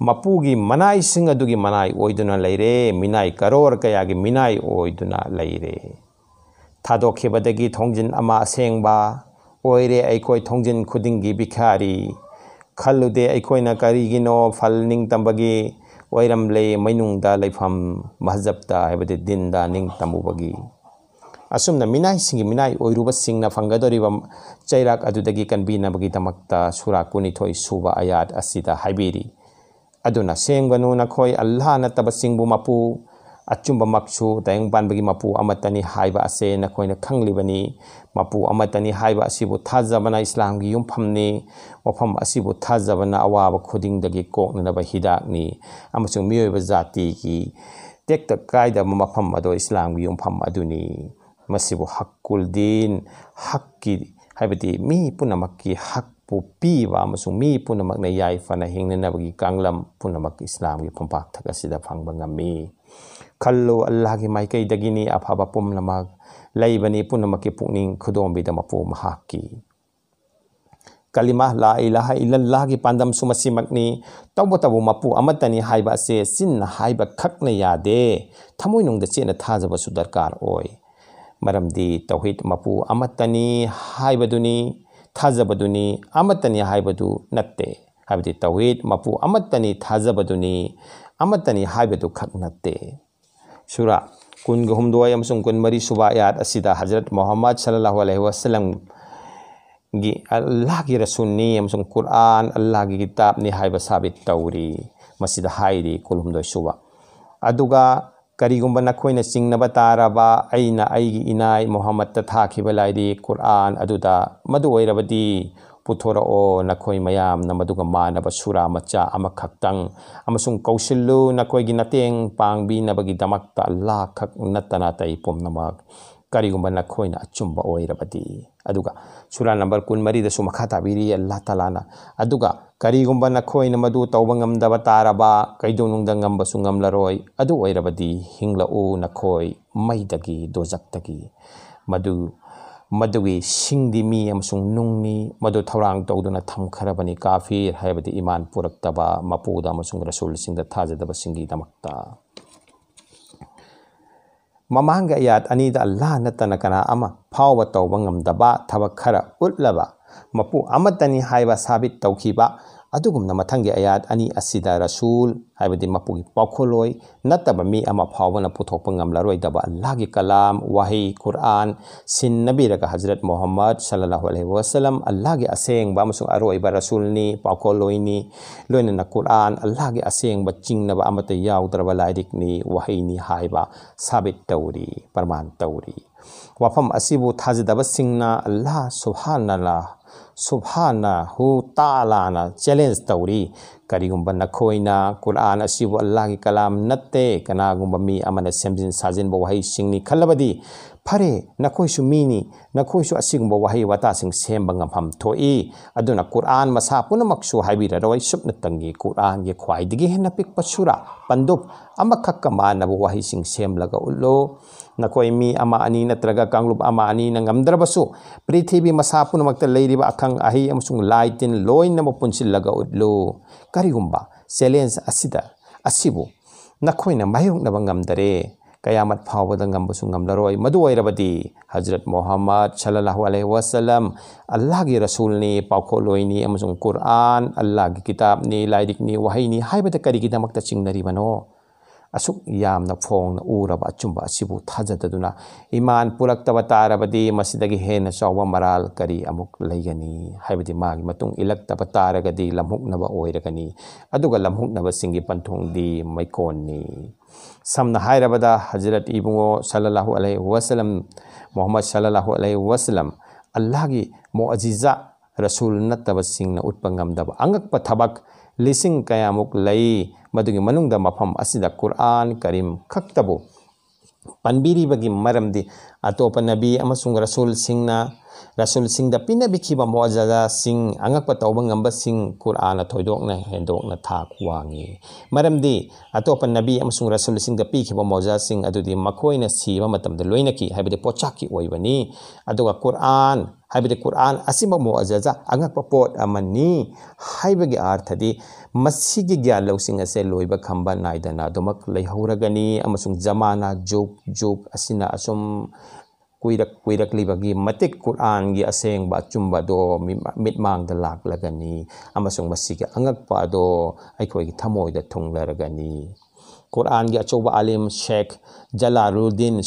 ꯃꯄꯨꯒꯤ ꯃꯅꯥꯏꯁꯤꯡ ꯑꯗꯨꯒꯤ ꯃꯅꯥꯏ ꯑꯣꯏꯗꯨꯅ ꯂꯩꯔꯦ, ꯃꯤꯅꯥꯏ ꯀꯔꯣꯔ ꯀꯌꯥꯒꯤ ꯃꯤꯅꯥꯏ ꯑꯣꯏꯗꯨꯅ ꯂꯩꯔꯦ꯫ ꯊꯥꯗꯣꯛꯈꯤꯕꯗꯒꯤ ꯊꯣꯡꯖꯤꯟ ꯑꯃ ꯑꯁꯦꯡꯕ ꯑꯣꯏꯔꯦ꯫ ꯑꯩꯈꯣꯏ ꯊꯣꯡꯖꯤꯟ ꯈꯨꯗꯤꯡꯒꯤ ꯚꯤꯈꯥꯔꯤ꯫ ꯈꯜꯂꯨꯗꯦ ꯑꯩꯈꯣꯏꯅ ꯀꯔꯤꯒꯤꯅꯣ ꯐꯜ ꯅꯤꯡꯇꯝꯕꯒꯤ ꯑꯣꯏꯔꯝꯂꯦ, ꯃꯩꯅꯨꯡꯗ ꯂꯩꯐꯝ, ꯃꯍꯖꯕꯇ ꯍꯥꯏꯕꯗꯤ ꯗꯤꯟꯗ ꯅꯤꯡꯇꯝꯃꯨꯕꯒꯤ꯫ ꯑꯁꯨꯝꯅ ꯃꯤꯅꯥꯏꯁꯤꯡꯒꯤ ꯃꯤꯅꯥꯏ ꯑꯣꯏꯔꯨꯕꯁꯤꯡꯅ ꯐꯪꯒꯗꯧꯔꯤꯕ ꯆꯩꯔꯥꯛ ꯑꯗꯨꯗꯒꯤ ꯀꯟꯕꯤꯅꯕꯒꯤꯗꯃꯛꯇ ꯁꯨꯔꯥ ꯀꯨꯟꯅꯤꯊꯣꯏ ꯁꯨꯕ ꯑꯌꯥꯠ ꯑꯁꯤꯗ ꯍꯥꯏꯕꯤꯔꯤ, ꯑꯗꯨꯅ ꯁꯦꯡꯒꯅꯨ ꯅꯈꯣꯏ ꯑꯜꯂꯥꯍ ꯅꯠꯇꯕꯁꯤꯡꯕꯨ ꯃꯄꯨ ꯑꯆꯨꯝꯕꯃꯛꯁꯨ ꯇꯥꯏꯕꯪ ꯄꯥꯟꯕꯒꯤ ꯃꯄꯨ ꯑꯃꯠꯇꯅꯤ ꯍꯥꯏꯕ ꯑꯁꯦ ꯅꯈꯣꯏꯅ ꯈꯪꯂꯤꯕꯅꯤ꯫ ꯃꯄꯨ ꯑꯃꯠꯇꯅꯤ ꯍꯥꯏꯕ ꯑꯁꯤꯕꯨ ꯊꯥꯖꯕꯅ ꯏꯁꯂꯥꯝꯒꯤ ꯌꯨꯝꯐꯝꯅꯤ꯫ ꯋꯥꯐꯝ ꯑꯁꯤꯕꯨ ꯊꯥꯖꯕꯅ ꯑꯋꯥꯕ ꯈꯨꯗꯤꯡꯗꯒꯤ ꯀꯣꯛꯅꯅꯕ ꯍꯤꯗꯥꯛꯅꯤ꯫ ꯑꯃꯁꯨꯡ ꯃꯤꯑꯣꯏꯕ ꯖꯥꯇꯤꯒꯤ ꯇꯦꯛꯇ ꯀꯥꯏꯗꯕ ꯃꯐꯝ ꯑꯗꯣ ꯏꯁꯂꯥꯝꯒꯤ ꯌꯨꯝꯐꯝ ꯑꯗꯨꯅꯤ꯫ ꯃꯁꯤꯕꯨ ꯍꯛꯀꯨꯜ ꯗꯤꯟ, ꯍꯛꯀꯤ, ꯍꯥꯏꯕꯗꯤ ꯃꯤ ꯄꯨꯝꯅꯃꯛꯀꯤ ꯍꯛꯄꯨ ꯄꯤꯕ ꯑꯃꯁꯨꯡ ꯃꯤ ꯄꯨꯝꯅꯃꯛꯅ ꯌꯥꯏꯐꯅ ꯍꯤꯡꯅꯅꯕꯒꯤ ꯀꯥꯡꯂꯝ ꯄꯨꯝꯅꯃꯛ ꯏꯁꯂꯥꯝꯒꯤ ꯐꯝꯄꯥꯛꯊꯛ ꯑꯁꯤꯗ ꯐꯪꯕ ꯉꯝꯃꯤ꯫ ꯈꯜꯂꯨ, ꯑꯜꯂꯥꯍꯒꯤ ꯃꯥꯏꯀꯩꯗꯒꯤꯅꯤ ꯑꯐꯕ ꯄꯨꯝꯅꯃꯛ꯫ ꯂꯩꯕꯅꯤ ꯄꯨꯝꯅꯃꯛꯀꯤ ꯄꯨꯛꯅꯤꯡ ꯈꯨꯗꯣꯝꯕꯤꯗ ꯃꯄꯨ ꯃꯍꯥꯛꯀꯤ꯫ ꯀꯂꯤꯃꯥ ꯂꯥ ꯏꯂꯥꯍ ꯏꯂꯜꯂꯥꯍꯒꯤ ꯄꯥꯟꯗꯝꯁꯨ ꯃꯁꯤꯃꯛꯅꯤ꯫ ꯇꯧꯕꯇꯕꯨ ꯃꯄꯨ ꯑꯃꯠꯇꯅꯤ ꯍꯥꯏꯕ ꯑꯁꯦ ꯆꯤꯟꯅ ꯍꯥꯏꯕ ꯈꯛꯅ ꯌꯥꯗꯦ, ꯊꯃꯣꯏꯅꯨꯡꯗ ꯆꯦꯠꯅ ꯊꯥꯖꯕꯁꯨ ꯗꯔꯀꯥꯔ ꯑꯣꯏ꯫ ꯃꯔꯝꯗꯤ ꯇꯧꯍꯤꯗ ꯃꯄꯨ ꯑꯃꯠꯇꯅꯤ ꯍꯥꯏꯕꯗꯨꯅꯤ, ꯊꯥꯖꯕꯗꯨꯅꯤ, ꯑꯃꯠꯇꯅꯤ ꯍꯥꯏꯕꯗꯨ ꯅꯠꯇꯦ꯫ ꯍꯥꯏꯕꯗꯤ ꯇꯧꯍꯤꯗ ꯃꯄꯨ ꯑꯃꯠꯇꯅꯤ ꯊꯥꯖꯕꯗꯨꯅꯤ, ꯑꯃꯠꯇꯅꯤ ꯍꯥꯏꯕꯗꯨ ꯈꯛ ꯅꯠꯇꯦ꯫ ꯁꯨꯔꯥ ꯀꯨꯟꯒ ꯍꯨꯝꯗꯣꯏ ꯑꯃꯁꯨꯡ ꯀꯨꯟꯃꯔꯤ ꯁꯨꯕ ꯑꯌꯥꯠ ꯑꯁꯤꯗ ꯍꯖꯔꯠ ꯃꯨꯍꯝꯃꯗ ꯁꯜꯂꯜꯂꯥꯍꯨ ꯑꯂꯩꯍꯤ ꯋꯥꯁꯜꯂꯝꯒꯤ ꯑꯜꯂꯥꯍꯒꯤ ꯔꯁꯨꯜꯅꯤ ꯑꯃꯁꯨꯡ ꯀꯨꯔꯥꯟ ꯑꯜꯂꯥꯍꯒꯤ ꯀꯤꯇꯥꯕꯅꯤ ꯍꯥꯏꯕ ꯁꯥꯕꯤꯠ ꯇꯧꯔꯤ꯫ ꯃꯁꯤꯗ ꯍꯥꯏꯔꯤ, ꯀꯨꯟꯍꯨꯝꯗꯣꯏ ꯁꯨꯕ, ꯑꯗꯨꯒ ꯀꯔꯤꯒꯨꯝꯕ ꯅꯈꯣꯏꯅ ꯆꯤꯡꯅꯕ ꯇꯥꯔꯕ, ꯑꯩꯅ ꯑꯩꯒꯤ ꯏꯅꯥꯏ ꯃꯨꯍꯝꯃꯗꯇ ꯊꯥꯈꯤꯕ ꯂꯥꯏꯔꯤꯛ ꯀꯨꯔꯥꯟ ꯑꯗꯨꯗ, ꯃꯗꯨ ꯑꯣꯏꯔꯕꯗꯤ ꯄꯨꯊꯣꯔꯛꯑꯣ, ꯅꯈꯣꯏ ꯃꯌꯥꯝꯅ ꯃꯗꯨꯒ ꯃꯥꯟꯅꯕ ꯁꯨꯔꯥ ꯃꯆꯥ ꯑꯃꯈꯛꯇꯪ, ꯑꯃꯁꯨꯡ ꯀꯧꯁꯤꯜꯂꯨ, ꯅꯈꯣꯏꯒꯤ ꯃꯇꯦꯡ ꯄꯥꯡꯕꯤꯅꯕꯒꯤꯗꯃꯛꯇ ꯑꯜꯂꯥꯍ ꯈꯛ ꯅꯠꯇꯅ ꯑꯇꯩ ꯄꯨꯝꯅꯃꯛ, ꯀꯔꯤꯒꯨꯝꯕ ꯅꯈꯣꯏꯅ ꯑꯆꯨꯝꯕ ꯑꯣꯏꯔꯕꯗꯤ꯫ ꯑꯗꯨꯒ ꯁꯨꯔꯥ ꯅꯝꯕꯔ ꯀꯨꯟꯃꯔꯤꯗꯁꯨ ꯃꯈꯥ ꯇꯥꯕꯤꯔꯤ ꯑꯜꯂꯥꯍ ꯇꯥꯂꯥꯅ, ꯑꯗꯨꯒ ꯀꯔꯤꯒꯨꯝꯕ ꯅꯈꯣꯏꯅ ꯃꯗꯨ ꯇꯧꯕ ꯉꯝꯗꯕ ꯇꯥꯔꯕ, ꯀꯩꯗꯧꯅꯨꯡꯗ ꯉꯝꯕꯁꯨ ꯉꯝꯂꯔꯣꯏ, ꯑꯗꯨ ꯑꯣꯏꯔꯕꯗꯤ ꯍꯤꯡꯂꯛꯎ ꯅꯈꯣꯏ ꯃꯩꯗꯒꯤ, ꯗꯣꯖꯛꯇꯒꯤ꯫ ꯃꯗꯨ, ꯃꯗꯨꯒꯤ ꯁꯤꯡꯗꯤ ꯃꯤ ꯑꯃꯁꯨꯡ ꯅꯨꯡꯅꯤ, ꯃꯗꯨ ꯊꯧꯔꯥꯡ ꯇꯧꯗꯨꯅ ꯊꯝꯈ꯭ꯔꯕꯅꯤ ꯀꯥꯐꯤꯔ, ꯍꯥꯏꯕꯗꯤ ꯏꯃꯥꯟ ꯄꯨꯔꯛꯇꯕ, ꯃꯄꯨꯗ ꯑꯃꯁꯨꯡ ꯔꯁꯨꯜꯁꯤꯡꯗ ꯊꯥꯖꯗꯕꯁꯤꯡꯒꯤꯗꯃꯛꯇ꯫ ꯃꯃꯥꯡꯒꯤ ꯑꯌꯥꯠ ꯑꯅꯤꯗ ꯑꯜꯂꯥꯍ ꯅꯠꯇꯅ ꯀꯅꯥ ꯑꯃ ꯐꯥꯎꯕ ꯇꯧꯕ ꯉꯝꯗꯕ ꯊꯕꯛ ꯈꯔ ꯎꯠꯂꯕ, ꯃꯄꯨ ꯑꯃꯠꯇꯅꯤ ꯍꯥꯏꯕ ꯁꯥꯕꯤꯠ ꯇꯧꯈꯤꯕ ꯑꯗꯨꯒꯨꯝꯅ ꯃꯊꯪꯒꯤ ꯑꯌꯥꯠ ꯑꯅꯤ ꯑꯁꯤꯗ ꯔꯁꯨꯜ, ꯍꯥꯏꯕꯗꯤ ꯃꯄꯨꯒꯤ ꯄꯥꯎꯈꯣꯜꯂꯣꯏ ꯅꯠꯇꯕ ꯃꯤ ꯑꯃ ꯐꯥꯎꯕꯅ ꯄꯨꯊꯣꯛꯄ ꯉꯝꯂꯔꯣꯏꯗꯕ ꯑꯜꯂꯥꯍꯒꯤ ꯀꯂꯥꯝ, ꯋꯥꯍꯩ, ꯀꯨꯔꯑꯥꯟ ꯁꯤꯟꯅꯕꯤꯔꯒ ꯍꯖꯔꯠ ꯃꯨꯍꯝꯃꯗ ꯁꯜꯂꯜꯂꯥꯍꯨ ꯑꯂꯩꯍꯤ ꯋꯥꯁꯂꯝ ꯑꯜꯂꯥꯍꯒꯤ ꯑꯁꯦꯡꯕ ꯑꯃꯁꯨꯡ ꯑꯔꯣꯏꯕ ꯔꯁꯨꯜꯅꯤ, ꯄꯥꯎꯈꯣꯜꯂꯣꯏꯅꯤ, ꯂꯣꯏꯅꯅ ꯀꯨꯔꯑꯥꯟ ꯑꯜꯂꯥꯍꯒꯤ ꯑꯁꯦꯡꯕ ꯆꯤꯡꯅꯕ ꯑꯃꯠꯇ ꯌꯥꯎꯗ꯭ꯔꯕ ꯂꯥꯏꯔꯤꯛꯅꯤ, ꯋꯥꯍꯩꯅꯤ ꯍꯥꯏꯕ ꯁꯥꯕꯤꯠ ꯇꯧꯔꯤ, ꯄ꯭ꯔꯃꯥꯟ ꯇꯧꯔꯤ꯫ ꯋꯥꯐꯝ ꯑꯁꯤꯕꯨ ꯊꯥꯖꯗꯕꯁꯤꯡꯅ ꯑꯜꯂꯥꯍ ꯁꯨꯕꯍꯥꯅꯜꯂꯥꯍ, ꯁꯨꯕꯍꯥꯅꯍꯨ ꯇꯥꯂꯥꯅ ꯆꯦꯂꯦꯟꯖ ꯇꯧꯔꯤ꯫ ꯀꯔꯤꯒꯨꯝꯕ ꯅꯈꯣꯏꯅ ꯀꯨꯔꯑꯥꯟ ꯑꯁꯤꯕꯨ ꯑꯜꯂꯥꯍꯒꯤ ꯀꯂꯥꯝ ꯅꯠꯇꯦ, ꯀꯅꯥꯒꯨꯝꯕ ꯃꯤ ꯑꯃꯅ ꯁꯦꯝꯖꯤꯟ ꯁꯥꯖꯤꯟꯕ ꯋꯥꯍꯩꯁꯤꯡꯅꯤ ꯈꯜꯂꯕꯗꯤ, ꯐꯔꯦ, ꯅꯈꯣꯏꯁꯨ ꯃꯤꯅꯤ, ꯅꯈꯣꯏꯁꯨ ꯑꯁꯤꯒꯨꯝꯕ ꯋꯥꯍꯩ ꯋꯥꯇꯥꯁꯤꯡ ꯁꯦꯝꯕ ꯉꯝꯐꯝ ꯊꯣꯛꯏ꯫ ꯑꯗꯨꯅ ꯀꯨꯔꯑꯥꯟ ꯃꯁꯥ ꯄꯨꯝꯅꯃꯛꯁꯨ ꯍꯥꯏꯕꯤꯔꯔꯣꯏ, ꯁꯨꯞꯅꯇꯪꯒꯤ ꯀꯨꯔꯑꯥꯟꯒꯤ ꯈ꯭ꯋꯥꯏꯗꯒꯤ ꯍꯦꯟꯅ ꯄꯤꯛꯄ ꯁꯨꯔꯥ, ꯄꯟꯗꯨꯞ ꯑꯃꯈꯛꯀ ꯃꯥꯟꯅꯕ ꯋꯥꯍꯩꯁꯤꯡ ꯁꯦꯝꯂꯒ ꯎꯠꯂꯨ꯫ ꯅꯈꯣꯏ ꯃꯤ ꯑꯃ ꯑꯅꯤ ꯅꯠꯇ꯭ꯔꯒ ꯀꯥꯡꯂꯨꯞ ꯑꯃ ꯑꯅꯤꯅ ꯉꯝꯗ꯭ꯔꯕꯁꯨ, ꯄ꯭ꯔꯤꯊꯤꯕꯤ ꯃꯁꯥ ꯄꯨꯝꯅꯃꯛꯇ ꯂꯩꯔꯤꯕ ꯑꯈꯪ ꯑꯍꯩ ꯑꯃꯁꯨꯡ ꯂꯥꯏ ꯇꯤꯟ ꯂꯣꯏꯅꯃꯛ ꯄꯨꯟꯁꯤꯜꯂꯒ ꯎꯠꯂꯨ꯫ ꯀꯔꯤꯒꯨꯝꯕ ꯆꯦꯂꯦꯟꯖ ꯑꯁꯤꯗ, ꯑꯁꯤꯕꯨ ꯅꯈꯣꯏꯅ ꯃꯥꯌꯣꯛꯅꯕ ꯉꯝꯗꯔꯦ, ꯀꯌꯥꯃꯠ ꯐꯥꯎꯕꯗ ꯉꯝꯕꯁꯨ ꯉꯝꯂꯔꯣꯏ꯫ ꯃꯗꯨ ꯑꯣꯏꯔꯕꯗꯤ ꯍꯖꯔꯠ ꯃꯨꯍꯝꯃꯗ ꯁꯜꯂꯜꯂꯥꯍꯨ ꯑꯂꯩꯍꯤ ꯋꯥꯁꯂꯝ ꯑꯜꯂꯥꯍꯒꯤ ꯔꯁꯨꯜꯅꯤ, ꯄꯥꯎꯈꯣꯜꯂꯣꯏꯅꯤ ꯑꯃꯁꯨꯡ ꯀꯨꯔꯑꯥꯟ ꯑꯜꯂꯥꯍꯒꯤ ꯀꯤꯇꯥꯕꯅꯤ, ꯂꯥꯏꯔꯤꯛꯅꯤ, ꯋꯥꯍꯩꯅꯤ ꯍꯥꯏꯕꯗ ꯀꯔꯤꯒꯤꯗꯃꯛꯇ ꯆꯤꯡꯅꯔꯤꯕꯅꯣ? ꯑꯁꯨꯛ ꯌꯥꯝꯅ ꯐꯣꯡꯅ ꯎꯔꯕ ꯑꯆꯨꯝꯕ ꯑꯁꯤꯕꯨ ꯊꯥꯖꯗꯗꯨꯅ ꯏꯃꯥꯟ ꯄꯨꯔꯛꯇꯕ ꯇꯥꯔꯕꯗꯤ ꯃꯁꯤꯗꯒꯤ ꯍꯦꯟꯅ ꯆꯥꯎꯕ ꯃꯔꯥꯜ ꯀꯔꯤ ꯑꯃꯨꯛ ꯂꯩꯒꯅꯤ? ꯍꯥꯏꯕꯗꯤ ꯃꯥꯒꯤ ꯃꯇꯨꯡ ꯏꯜꯂꯛꯇꯕ ꯇꯥꯔꯒꯗꯤ ꯂꯝꯍꯨꯛꯅꯕ ꯑꯣꯏꯔꯒꯅꯤ꯫ ꯑꯗꯨꯒ ꯂꯝꯍꯨꯛꯅꯕꯁꯤꯡꯒꯤ ꯄꯟꯊꯨꯡꯗꯤ ꯃꯩꯀꯣꯟꯅꯤ꯫ ꯁꯝꯅ ꯍꯥꯏꯔꯕꯗ ꯍꯖꯔꯠ ꯏꯕꯨꯡꯉꯣ ꯁꯜꯂꯜꯂꯥꯍꯨ ꯑꯂꯩꯍꯤ ꯋꯥꯁꯂꯝ, ꯃꯨꯍꯝꯃꯗ ꯁꯜꯂꯜꯂꯥꯍꯨ ꯑꯂꯩꯍꯤ ꯋꯥꯁꯂꯝ ꯑꯜꯂꯥꯍꯒꯤ ꯃꯣꯑꯖꯤꯖꯥ, ꯔꯁꯨꯜ ꯅꯠꯇꯕꯁꯤꯡꯅ ꯎꯠꯄ ꯉꯝꯗꯕ ꯑꯉꯛꯄ ꯊꯕꯛ ꯂꯤꯁꯤꯡ ꯀꯌꯥꯃꯨꯛ ꯂꯩ꯫ ꯃꯗꯨꯒꯤ ꯃꯅꯨꯡꯗ ꯃꯐꯝ ꯑꯁꯤꯗ ꯀꯨꯔꯑꯥꯟ ꯀꯔꯤꯝ ꯈꯛꯇꯕꯨ ꯄꯟꯕꯤꯔꯤꯕꯒꯤ ꯃꯔꯝꯗꯤ ꯑꯇꯣꯞꯄ ꯅꯕꯤ ꯑꯃꯁꯨꯡ ꯔꯁꯨꯜꯁꯤꯡꯅ, ꯔꯁꯨꯜꯁꯤꯡꯗ ꯄꯤꯅꯕꯤꯈꯤꯕ ꯃꯣꯖꯖꯥꯁꯤꯡ, ꯑꯉꯛꯄ ꯇꯧꯕ ꯉꯝꯕꯁꯤꯡ ꯀꯨꯔꯑꯥꯟꯅ ꯊꯣꯏꯗꯣꯛꯅ ꯍꯦꯟꯗꯣꯛꯅ ꯊꯥꯛ ꯋꯥꯡꯉꯤ꯫ ꯃꯔꯝꯗꯤ ꯑꯇꯣꯞꯄ ꯅꯕꯤ ꯑꯃꯁꯨꯡ ꯔꯁꯨꯜꯁꯤꯡꯗ ꯄꯤꯈꯤꯕ ꯃꯣꯖꯖꯥꯁꯤꯡ ꯑꯗꯨꯗꯤ ꯃꯈꯣꯏꯅ ꯁꯤꯕ ꯃꯇꯝꯗ ꯂꯣꯏꯅꯈꯤ, ꯍꯥꯏꯕꯗꯤ ꯄꯣꯠꯆꯥꯛꯀꯤ ꯑꯣꯏꯕꯅꯤ꯫ ꯑꯗꯨꯒ ꯀꯨꯔꯑꯥꯟ, ꯍꯥꯏꯕꯗꯤ ꯀꯨꯔꯑꯥꯟ ꯑꯁꯤꯃꯛ ꯃꯣꯖꯖꯥ, ꯑꯉꯛꯄ ꯄꯣꯠ ꯑꯃꯅꯤ ꯍꯥꯏꯕꯒꯤ ꯑꯥꯔꯊꯗꯤ ꯃꯁꯤꯒꯤ ꯒ꯭ꯌꯥꯟ ꯂꯧꯁꯤꯡ ꯑꯁꯦ ꯂꯣꯏꯕ ꯈꯝꯕ ꯅꯥꯏꯗꯅ ꯑꯗꯨꯃꯛ ꯂꯩꯍꯧꯔꯒꯅꯤ, ꯑꯃꯁꯨꯡ ꯖꯃꯥꯅꯥ, ꯖꯨꯒ, ꯖꯨꯒ ꯑꯁꯤꯅ ꯑꯁꯨꯝ ꯀꯨꯏꯔꯛ ꯀꯨꯏꯔꯛꯂꯤꯕꯒꯤ ꯃꯇꯤꯛ ꯀꯨꯔꯥꯟꯒꯤ ꯑꯁꯦꯡꯕ ꯑꯆꯨꯝꯕ ꯑꯗꯣ ꯃꯤ-, ꯃꯤꯠꯃꯥꯡꯗ ꯂꯥꯛꯂꯒꯅꯤ, ꯑꯃꯁꯨꯡ ꯃꯁꯤꯒꯤ ꯑꯉꯛꯄ ꯑꯗꯣ ꯑꯩꯈꯣꯏꯒꯤ ꯊꯃꯣꯏꯗ ꯊꯨꯡꯂꯔꯒꯅꯤ꯫ ꯀꯨꯔꯥꯟꯒꯤ ꯑꯆꯧꯕ ꯑꯥꯂꯤꯝ ꯁꯦꯈ ꯖꯂꯥꯂꯨꯗꯤꯟ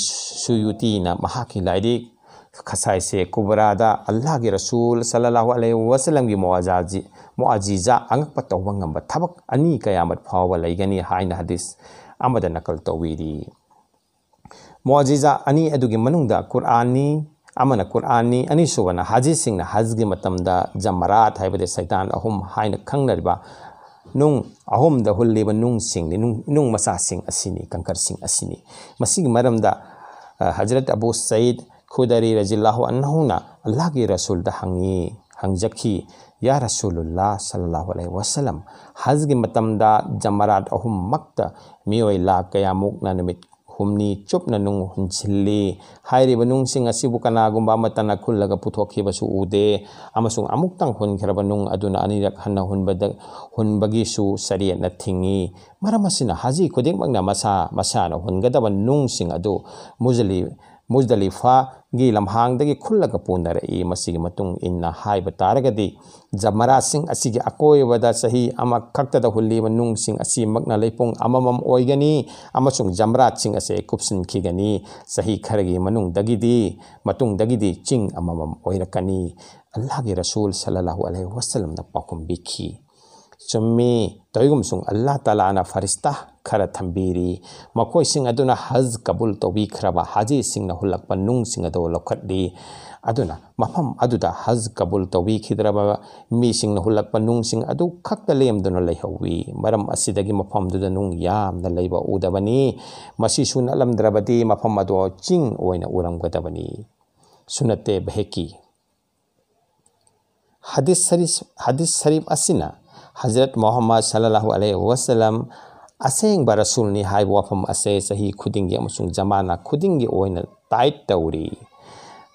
ꯁꯨꯌꯨꯇꯤꯅ ꯃꯍꯥꯛꯀꯤ ꯂꯥꯏꯔꯤꯛ ꯈꯁꯥꯏꯁꯦ ꯀꯨꯕꯔꯥꯗ ꯑꯜꯂꯥꯍꯒꯤ ꯔꯁꯨꯜ ꯁꯜꯂꯜꯂꯥꯍꯨ ꯑꯂꯩꯍꯤ ꯋꯁꯜꯂꯝꯒꯤ ꯃꯨꯑꯥꯖꯥꯖꯤ-, ꯃꯨꯑꯥꯖꯤꯖꯥ, ꯑꯉꯛꯄ ꯇꯧꯕ ꯉꯝꯕ ꯊꯕꯛ ꯑꯅꯤ ꯀꯌꯥꯃꯠ ꯐꯥꯎꯕ ꯂꯩꯒꯅꯤ ꯍꯥꯏꯅ ꯍꯗꯤꯁ ꯑꯃꯗ ꯅꯀꯜ ꯇꯧꯕꯤꯔꯤ꯫ ꯃꯨꯑꯥꯖꯤꯖꯥ ꯑꯅꯤ ꯑꯗꯨꯒꯤ ꯃꯅꯨꯡꯗ ꯀꯨꯔꯥꯟꯅꯤ, ꯑꯃꯅ ꯀꯨꯔꯥꯟꯅꯤ, ꯑꯅꯤꯁꯨꯕꯅ ꯍꯥꯖꯤꯁꯤꯡꯅ ꯍꯖꯒꯤ ꯃꯇꯝꯗ ꯖꯃꯔꯥꯠ, ꯍꯥꯏꯕꯗꯤ ꯁꯩꯗꯥꯟ ꯑꯍꯨꯝ ꯍꯥꯏꯅ ꯈꯪꯅꯔꯤꯕ ꯅꯨꯡ ꯑꯍꯨꯝꯗ ꯍꯨꯜꯂꯤꯕ ꯅꯨꯡꯁꯤꯡꯅꯤ, ꯅꯨꯡ, ꯅꯨꯡ ꯃꯆꯥꯁꯤꯡ ꯑꯁꯤꯅꯤ, ꯀꯪꯀꯔꯁꯤꯡ ꯑꯁꯤꯅꯤ꯫ ꯃꯁꯤꯒꯤ ꯃꯔꯝꯗ, ꯑ, ꯍꯖꯔꯠ ꯑꯕꯨ ꯁꯌꯤꯗ ꯈꯨꯗꯔꯤ ꯔꯖꯤꯜꯂꯥꯍꯨ ꯑꯟꯍꯨꯅ ꯑꯜꯂꯥꯍꯒꯤ ꯔꯁꯨꯜꯗ ꯍꯪꯉꯤ, ꯍꯪꯖꯈꯤ, "ꯌꯥ ꯔꯁꯨꯂꯨꯜꯂꯥ ꯁꯜꯂꯜꯂꯥꯍꯨ ꯑꯂꯩꯍꯤ ꯋꯁꯜꯂꯝ, ꯍꯖꯒꯤ ꯃꯇꯝꯗ ꯖꯃꯔꯥꯠ ꯑꯍꯨꯝꯃꯛꯇ ꯃꯤꯑꯣꯏ ꯂꯥꯈ ꯀꯌꯥꯃꯨꯛꯅ ꯅꯨꯃꯤꯠ ꯍꯨꯝꯅꯤ ꯆꯨꯞꯅ ꯅꯨꯡ ꯍꯨꯟꯁꯤꯜꯂꯤ꯫ ꯍꯥꯏꯔꯤꯕ ꯅꯨꯡꯁꯤꯡ ꯑꯁꯤꯕꯨ ꯀꯅꯥꯒꯨꯝꯕ ꯑꯃꯠꯇꯅ ꯈꯨꯜꯂꯒ ꯄꯨꯊꯣꯛꯈꯤꯕꯁꯨ ꯎꯗꯦ, ꯑꯃꯁꯨꯡ ꯑꯃꯨꯛꯇꯪ ꯍꯨꯟꯈ꯭ꯔꯕ ꯅꯨꯡ ꯑꯗꯨꯅ ꯑꯅꯤꯔꯛ ꯍꯟꯅ ꯍꯨꯟꯕꯗ, ꯍꯨꯟꯕꯒꯤꯁꯨ ꯁꯔꯤꯌꯠꯅ ꯊꯤꯡꯏ꯫ ꯃꯔꯝ ꯑꯁꯤꯅ, ꯍꯥꯖꯤ ꯈꯨꯗꯤꯡꯃꯛꯅ ꯃꯁꯥ ꯃꯁꯥꯅ ꯍꯨꯟꯒꯗꯕ ꯅꯨꯡꯁꯤꯡ ꯑꯗꯨ ꯃꯨꯖꯂꯤ-, ꯃꯨꯖꯗꯂꯤꯐꯥꯒꯤ ꯂꯝꯍꯥꯡꯗꯒꯤ ꯈꯨꯜꯂꯒ ꯄꯨꯅꯔꯛꯏ꯫ ꯃꯁꯤꯒꯤ ꯃꯇꯨꯡ ꯏꯟꯅ ꯍꯥꯏꯕ ꯇꯥꯔꯒꯗꯤ, ꯖꯃꯔꯥꯠꯁꯤꯡ ꯑꯁꯤꯒꯤ ꯑꯀꯣꯏꯕꯗ ꯆꯍꯤ ꯑꯃꯈꯛꯇꯗ ꯍꯨꯜꯂꯤꯕ ꯅꯨꯡꯁꯤꯡ ꯑꯁꯤꯃꯛꯅ ꯂꯩꯄꯨꯡ ꯑꯃꯃꯝ ꯑꯣꯏꯒꯅꯤ, ꯑꯃꯁꯨꯡ ꯖꯃꯔꯥꯠꯁꯤꯡ ꯑꯁꯤ ꯀꯨꯞꯁꯤꯟꯈꯤꯒꯅꯤ꯫ ꯆꯍꯤ ꯈꯔꯒꯤ ꯃꯅꯨꯡꯗꯒꯤꯗꯤ, ꯃꯇꯨꯡꯗꯒꯤꯗꯤ ꯆꯤꯡ ꯑꯃꯃꯝ ꯑꯣꯏꯔꯛꯀꯅꯤ"꯫ ꯑꯜꯂꯥꯍꯒꯤ ꯔꯁꯨꯜ ꯁꯜꯂꯜꯂꯥꯍꯨ ꯑꯂꯩꯍꯤ ꯋꯁꯜꯂꯝꯅ ꯄꯥꯎꯈꯨꯝ ꯄꯤꯈꯤ, "ꯆꯨꯝꯃꯤ, ꯇꯧꯏꯒꯨꯝꯁꯨꯡ ꯑꯜꯂꯥꯍ ꯇꯥꯂꯥꯅ ꯐꯔꯤꯁꯇꯥ ꯈꯔ ꯊꯝꯕꯤꯔꯤ꯫ ꯃꯈꯣꯏꯁꯤꯡ ꯑꯗꯨꯅ ꯍꯖ ꯀꯕꯨꯜ ꯇꯧꯕꯤꯈ꯭ꯔꯕ ꯍꯥꯖꯤꯁꯤꯡꯅ ꯍꯨꯜꯂꯛꯄ ꯅꯨꯡꯁꯤꯡ ꯑꯗꯨ ꯂꯧꯈꯠꯂꯤ꯫ ꯑꯗꯨꯅ ꯃꯐꯝ ꯑꯗꯨꯗ ꯍꯖ ꯀꯕꯨꯜ ꯇꯧꯕꯤꯈꯤꯗ꯭ꯔꯕ ꯃꯤꯁꯤꯡꯅ ꯍꯨꯜꯂꯛꯄ ꯅꯨꯡꯁꯤꯡ ꯑꯗꯨ ꯈꯛꯇ ꯂꯦꯝꯗꯨꯅ ꯂꯩꯍꯧꯋꯤ꯫ ꯃꯔꯝ ꯑꯁꯤꯗꯒꯤ ꯃꯐꯝꯗꯨꯗ ꯅꯨꯡ ꯌꯥꯝꯅ ꯂꯩꯕ ꯎꯗꯕꯅꯤ꯫ ꯃꯁꯤꯁꯨ ꯅꯠꯂꯝꯗ꯭ꯔꯕꯗꯤ ꯃꯐꯝ ꯑꯗꯨ ꯆꯤꯡ ꯑꯣꯏꯅ ꯎꯔꯝꯒꯗꯕꯅꯤ"꯫ ꯁꯨꯅꯠꯇꯦ ꯕꯍꯦꯀꯤ꯫ ꯍꯗꯤꯁ ꯁꯔꯤꯐ, ꯍꯗꯤꯁ ꯁꯔꯤꯐ ꯑꯁꯤꯅ ꯍꯖꯔꯠ ꯃꯨꯍꯝꯃꯗ ꯁꯜꯂꯜꯂꯥꯍꯨ ꯑꯂꯩꯍꯤ ꯋꯁꯜꯂꯝ ꯑꯁꯦꯡꯕ ꯔꯁꯨꯜꯅꯤ ꯍꯥꯏꯕ ꯋꯥꯐꯝ ꯑꯁꯦ ꯆꯍꯤ ꯈꯨꯗꯤꯡꯒꯤ ꯑꯃꯁꯨꯡ ꯖꯃꯥꯅꯥ ꯈꯨꯗꯤꯡꯒꯤ ꯑꯣꯏꯅ ꯇꯥꯏꯠ ꯇꯧꯔꯤ꯫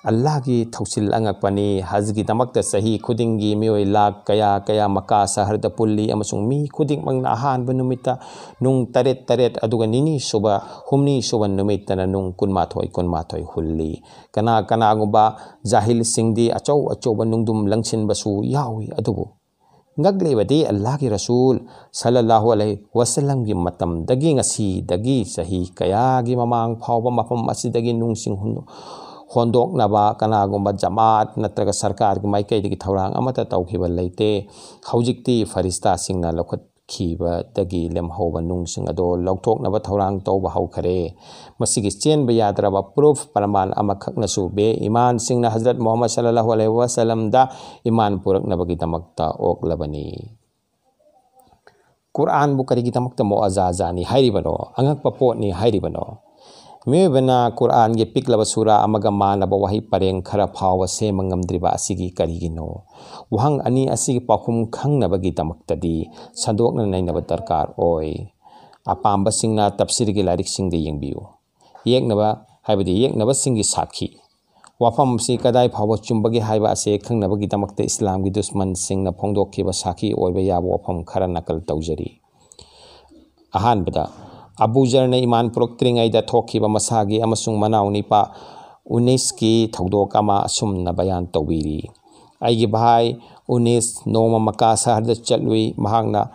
ꯑꯜꯂꯥꯍꯒꯤ ꯊꯧꯁꯤꯜ ꯑꯉꯛꯄꯅꯤ꯫ ꯍꯖꯒꯤꯗꯃꯛꯇ ꯆꯍꯤ ꯈꯨꯗꯤꯡꯒꯤ ꯃꯤꯑꯣꯏ ꯂꯥꯈ ꯀꯌꯥ ꯀꯌꯥ ꯃꯀꯥ ꯁꯍꯔꯗ ꯄꯨꯜꯂꯤ, ꯑꯃꯁꯨꯡ ꯃꯤ ꯈꯨꯗꯤꯡꯃꯛꯅ ꯑꯍꯥꯟꯕ ꯅꯨꯃꯤꯠꯇ ꯅꯨꯡ ꯇꯔꯦꯠ ꯇꯔꯦꯠ, ꯑꯗꯨꯒ ꯅꯤꯅꯤ ꯁꯨꯕ, ꯍꯨꯝꯅꯤ ꯁꯨꯕ ꯅꯨꯃꯤꯠꯇꯅ ꯅꯨꯡ ꯀꯨꯟꯃꯥꯊꯣꯏ ꯀꯨꯟꯃꯥꯊꯣꯏ ꯍꯨꯜꯂꯤ꯫ ꯀꯅꯥ ꯀꯅꯥꯒꯨꯝꯕ ꯖꯥꯍꯤꯜꯁꯤꯡꯗꯤ ꯑꯆꯧ ꯑꯆꯧꯕ ꯅꯨꯡꯗꯨꯝ ꯂꯪꯁꯤꯟꯕꯁꯨ ꯌꯥꯎꯏ, ꯑꯗꯨꯕꯨ ꯉꯛꯂꯤꯕꯗꯤ ꯑꯜꯂꯥꯍꯒꯤ ꯔꯁꯨꯜ ꯁꯜꯂꯜꯂꯥꯍꯨ ꯑꯂꯩꯍꯤ ꯋꯁꯜꯂꯝꯒꯤ ꯃꯇꯝꯗꯒꯤ ꯉꯁꯤꯗꯒꯤ ꯆꯍꯤ ꯀꯌꯥꯒꯤ ꯃꯃꯥꯡ ꯐꯥꯎꯕ ꯃꯐꯝ ꯑꯁꯤꯗꯒꯤ ꯅꯨꯡꯁꯤꯡ ꯍꯨꯟ-, ꯍꯣꯟꯗꯣꯛꯅꯕ ꯀꯅꯥꯒꯨꯝꯕ ꯖꯃꯥꯠ ꯅꯠꯇ꯭ꯔꯒ ꯁꯔꯀꯥꯔꯒꯤ ꯃꯥꯏꯀꯩꯗꯒꯤ ꯊꯧꯔꯥꯡ ꯑꯃꯠꯇ ꯇꯧꯈꯤꯕ ꯂꯩꯇꯦ꯫ ꯍꯧꯖꯤꯛꯇꯤ ꯐꯔꯤꯁꯇꯥꯁꯤꯡꯅ ꯂꯧꯈꯠꯈꯤꯕꯗꯒꯤ ꯂꯦꯝꯍꯧꯕ ꯅꯨꯡꯁꯤꯡ ꯑꯗꯣ ꯂꯧꯊꯣꯛꯅꯕ ꯊꯧꯔꯥꯡ ꯇꯧꯕ ꯍꯧꯈꯔꯦ꯫ ꯃꯁꯤꯒꯤ ꯆꯦꯟꯕ ꯌꯥꯗ꯭ꯔꯕ ꯄ꯭ꯔꯨꯐ, ꯄ꯭ꯔꯃꯥꯟ ꯑꯃꯈꯛꯅꯁꯨ ꯕꯦ ꯏꯃꯥꯟꯁꯤꯡꯅ ꯍꯖꯔꯠ ꯃꯨꯍꯝꯃꯗ ꯁꯜꯂꯜꯂꯥꯍꯨ ꯑꯂꯩꯍꯤ ꯋꯁꯜꯂꯝꯗ ꯏꯃꯥꯟ ꯄꯨꯔꯛꯅꯕꯒꯤꯗꯃꯛꯇ ꯑꯣꯛꯂꯕꯅꯤ꯫ ꯀꯨꯔꯥꯟꯕꯨ ꯀꯔꯤꯒꯤꯗꯃꯛꯇ ꯃꯣꯑꯖꯥꯖꯥꯅꯤ ꯍꯥꯏꯔꯤꯕꯅꯣ? ꯑꯉꯛꯄ ꯄꯣꯠꯅꯤ ꯍꯥꯏꯔꯤꯕꯅꯣ? ꯃꯤꯑꯣꯏꯕꯅ ꯀꯨꯔꯥꯟꯒꯤ ꯄꯤꯛꯂꯕ ꯁꯨꯔꯥ ꯑꯃꯒ ꯃꯥꯟꯅꯕ ꯋꯥꯍꯩ ꯄꯔꯦꯡ ꯈꯔ ꯐꯥꯎꯕ ꯁꯦꯝꯕ ꯉꯝꯗ꯭ꯔꯤꯕ ꯑꯁꯤꯒꯤ ꯀꯔꯤꯒꯤꯅꯣ? ꯋꯥꯍꯪ ꯑꯅꯤ ꯑꯁꯤꯒꯤ ꯄꯥꯎꯈꯨꯝ ꯈꯪꯅꯕꯒꯤꯗꯃꯛꯇꯗꯤ ꯁꯟꯗꯣꯛꯅ ꯅꯩꯅꯕ ꯗꯔꯀꯥꯔ ꯑꯣꯏ꯫ ꯑꯄꯥꯝꯕꯁꯤꯡꯅ ꯇꯞꯁꯤꯔꯒꯤ ꯂꯥꯏꯔꯤꯛꯁꯤꯡꯗ ꯌꯦꯡꯕꯤꯌꯨ꯫ ꯌꯦꯛꯅꯕ, ꯍꯥꯏꯕꯗꯤ ꯌꯦꯛꯅꯕꯁꯤꯡꯒꯤ ꯁꯥꯈꯤ꯫ ꯋꯥꯐꯝ ꯑꯁꯤ ꯀꯗꯥꯏ ꯐꯥꯎꯕ ꯆꯨꯝꯕꯒꯦ ꯍꯥꯏꯕ ꯑꯁꯤ ꯈꯪꯅꯕꯒꯤꯗꯃꯛꯇ ꯏꯁꯂꯥꯝꯒꯤ ꯗꯨꯁꯃꯟꯁꯤꯡꯅ ꯐꯣꯡꯗꯣꯛꯈꯤꯕ ꯁꯥꯈꯤ ꯑꯣꯏꯕ ꯌꯥꯕ ꯋꯥꯐꯝ ꯈꯔ ꯅꯀꯜ ꯇꯧꯖꯔꯤ꯫ ꯑꯍꯥꯟꯕꯗ, ꯑꯕꯨ ꯖꯔꯅ ꯏꯃꯥꯟ ꯄꯨꯔꯛꯇ꯭ꯔꯤꯉꯩꯗ ꯊꯣꯛꯈꯤꯕ ꯃꯁꯥꯒꯤ ꯑꯃꯁꯨꯡ ꯃꯅꯥꯎ ꯅꯤꯄꯥ ꯎꯅꯤꯁꯀꯤ ꯊꯧꯗꯣꯛ ꯑꯃ ꯑꯁꯨꯝꯅ ꯕꯌꯥꯟ ꯇꯧꯕꯤꯔꯤ, "ꯑꯩꯒꯤ ꯚꯥꯏ ꯎꯅꯤꯁ ꯅꯣꯡꯃ ꯃꯀꯥ ꯁꯍꯔꯗ ꯆꯠꯂꯨꯏ꯫ ꯃꯍꯥꯛꯅ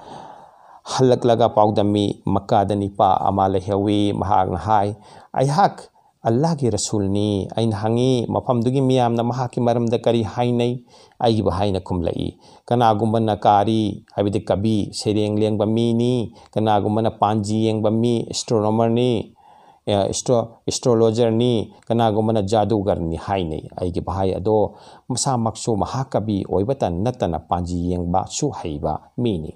ꯍꯜꯂꯛꯂꯒ ꯄꯥꯎꯗꯝꯃꯤ, ꯃꯀꯥꯗ ꯅꯤꯄꯥ ꯑꯃ ꯂꯩꯍꯧꯏ꯫ ꯃꯍꯥꯛꯅ ꯍꯥꯏ, 'ꯑꯩꯍꯥꯛ ꯑꯜꯂꯥꯍꯒꯤ ꯔꯁꯨꯜꯅꯤ.' ꯑꯩꯅ ꯍꯪꯉꯤ, 'ꯃꯐꯝꯗꯨꯒꯤ ꯃꯤꯌꯥꯝꯅ ꯃꯍꯥꯛꯀꯤ ꯃꯔꯝꯗ ꯀꯔꯤ ꯍꯥꯏꯅꯩ?' ꯑꯩꯒꯤ ꯚꯥꯏꯅ ꯈꯨꯝꯂꯛꯏ, 'ꯀꯅꯥꯒꯨꯝꯕꯅ ꯀꯥꯔꯤ, ꯍꯥꯏꯕꯗꯤ ꯀꯕꯤ, ꯁꯩꯔꯦꯡ ꯂꯦꯡꯕ ꯃꯤꯅꯤ, ꯀꯅꯥꯒꯨꯝꯕꯅ ꯄꯥꯟꯖꯤ ꯌꯦꯡꯕ ꯃꯤ, ꯑꯦꯁꯇ꯭ꯔꯣꯅꯣꯃꯔꯅꯤ, ꯑꯦ, ꯑꯦꯁꯇ꯭ꯔꯣ-, ꯑꯦꯁꯇ꯭ꯔꯣꯂꯣꯖꯔꯅꯤ, ꯀꯅꯥꯒꯨꯝꯕꯅ ꯖꯥꯗꯨꯒꯔꯅꯤ' ꯍꯥꯏꯅꯩ꯫ ꯑꯩꯒꯤ ꯚꯥꯏ ꯑꯗꯣ ꯃꯁꯥꯃꯛꯁꯨ ꯃꯍꯥꯀꯕꯤ ꯑꯣꯏꯕꯇ ꯅꯠꯇꯅ ꯄꯥꯟꯖꯤ ꯌꯦꯡꯕꯁꯨ ꯍꯩꯕ ꯃꯤꯅꯤ꯫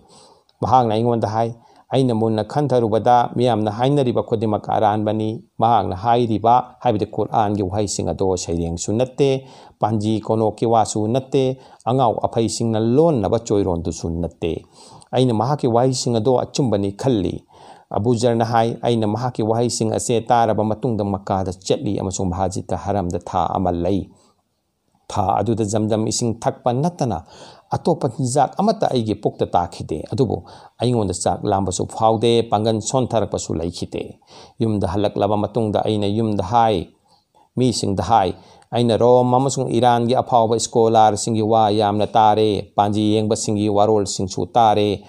ꯃꯍꯥꯛꯅ ꯑꯩꯉꯣꯟꯗ ꯍꯥꯏ, ꯑꯩꯅ ꯃꯨꯟꯅ ꯈꯟꯊꯔꯨꯕꯗ ꯃꯤꯌꯥꯝꯅ ꯍꯥꯏꯅꯔꯤꯕ ꯈꯨꯗꯤꯡꯃꯛ ꯑꯔꯥꯟꯕꯅꯤ꯫ ꯃꯍꯥꯛꯅ ꯍꯥꯏꯔꯤꯕ, ꯍꯥꯏꯕꯗꯤ ꯀꯨꯔꯥꯟꯒꯤ ꯋꯥꯍꯩꯁꯤꯡ ꯑꯗꯣ ꯁꯩꯔꯦꯡꯁꯨ ꯅꯠꯇꯦ, ꯄꯥꯟꯖꯤ ꯀꯣꯅꯣꯛꯀꯤ ꯋꯥꯁꯨ ꯅꯠꯇꯦ, ꯑꯉꯥꯎ ꯑꯐꯩꯁꯤꯡꯅ ꯂꯣꯟꯅꯕ ꯆꯣꯏꯔꯣꯟꯗꯨꯁꯨ ꯅꯠꯇꯦ꯫ ꯑꯩꯅ ꯃꯍꯥꯛꯀꯤ ꯋꯥꯍꯩꯁꯤꯡ ꯑꯗꯣ ꯑꯆꯨꯝꯕꯅꯤ ꯈꯜꯂꯤ꯫ ꯑꯕꯨ ꯖꯔꯅ ꯍꯥꯏ, "ꯑꯩꯅ ꯃꯍꯥꯛꯀꯤ ꯋꯥꯍꯩꯁꯤꯡ ꯑꯁꯦ ꯇꯥꯔꯕ ꯃꯇꯨꯡꯗ ꯃꯛꯀꯥꯗ ꯆꯠꯂꯤ ꯑꯃꯁꯨꯡ ꯃꯁꯖꯤꯗꯇ ꯍꯔꯝꯗ ꯊꯥ ꯑꯃ ꯂꯩ꯫ ꯊꯥ ꯑꯗꯨꯗ ꯖꯝꯖꯝ ꯏꯁꯤꯡ ꯊꯛꯄ ꯅꯠꯇꯅ ꯑꯇꯣꯞꯄ ꯆꯤꯟꯖꯥꯛ ꯑꯃꯠꯇ ꯑꯩꯒꯤ ꯄꯨꯛꯇ ꯇꯥꯈꯤꯗꯦ꯫ ꯑꯗꯨꯕꯨ ꯑꯩꯉꯣꯟꯗ ꯆꯥꯛ ꯂꯥꯝꯕꯁꯨ ꯐꯥꯎꯗꯦ, ꯄꯥꯡꯒꯜ ꯁꯣꯟꯊꯔꯛꯄꯁꯨ ꯂꯩꯈꯤꯗꯦ꯫ ꯌꯨꯝꯗ ꯍꯜꯂꯛꯂꯕ ꯃꯇꯨꯡꯗ ꯑꯩꯅ ꯌꯨꯝꯗ ꯍꯥꯏ, ꯃꯤꯁꯤꯡꯗ ꯍꯥꯏ, ꯑꯩꯅ ꯔꯣꯝ ꯑꯃꯁꯨꯡ ꯏꯔꯥꯟꯒꯤ ꯑꯐꯥꯎꯕ ꯁ꯭ꯀꯣꯂꯥꯔꯁꯤꯡꯒꯤ ꯋꯥ ꯌꯥꯝꯅ ꯇꯥꯔꯦ, ꯄꯥꯟꯖꯤ ꯌꯦꯡꯕꯁꯤꯡꯒꯤ ꯋꯥꯔꯣꯜꯁꯤꯡꯁꯨ ꯇꯥꯔꯦ,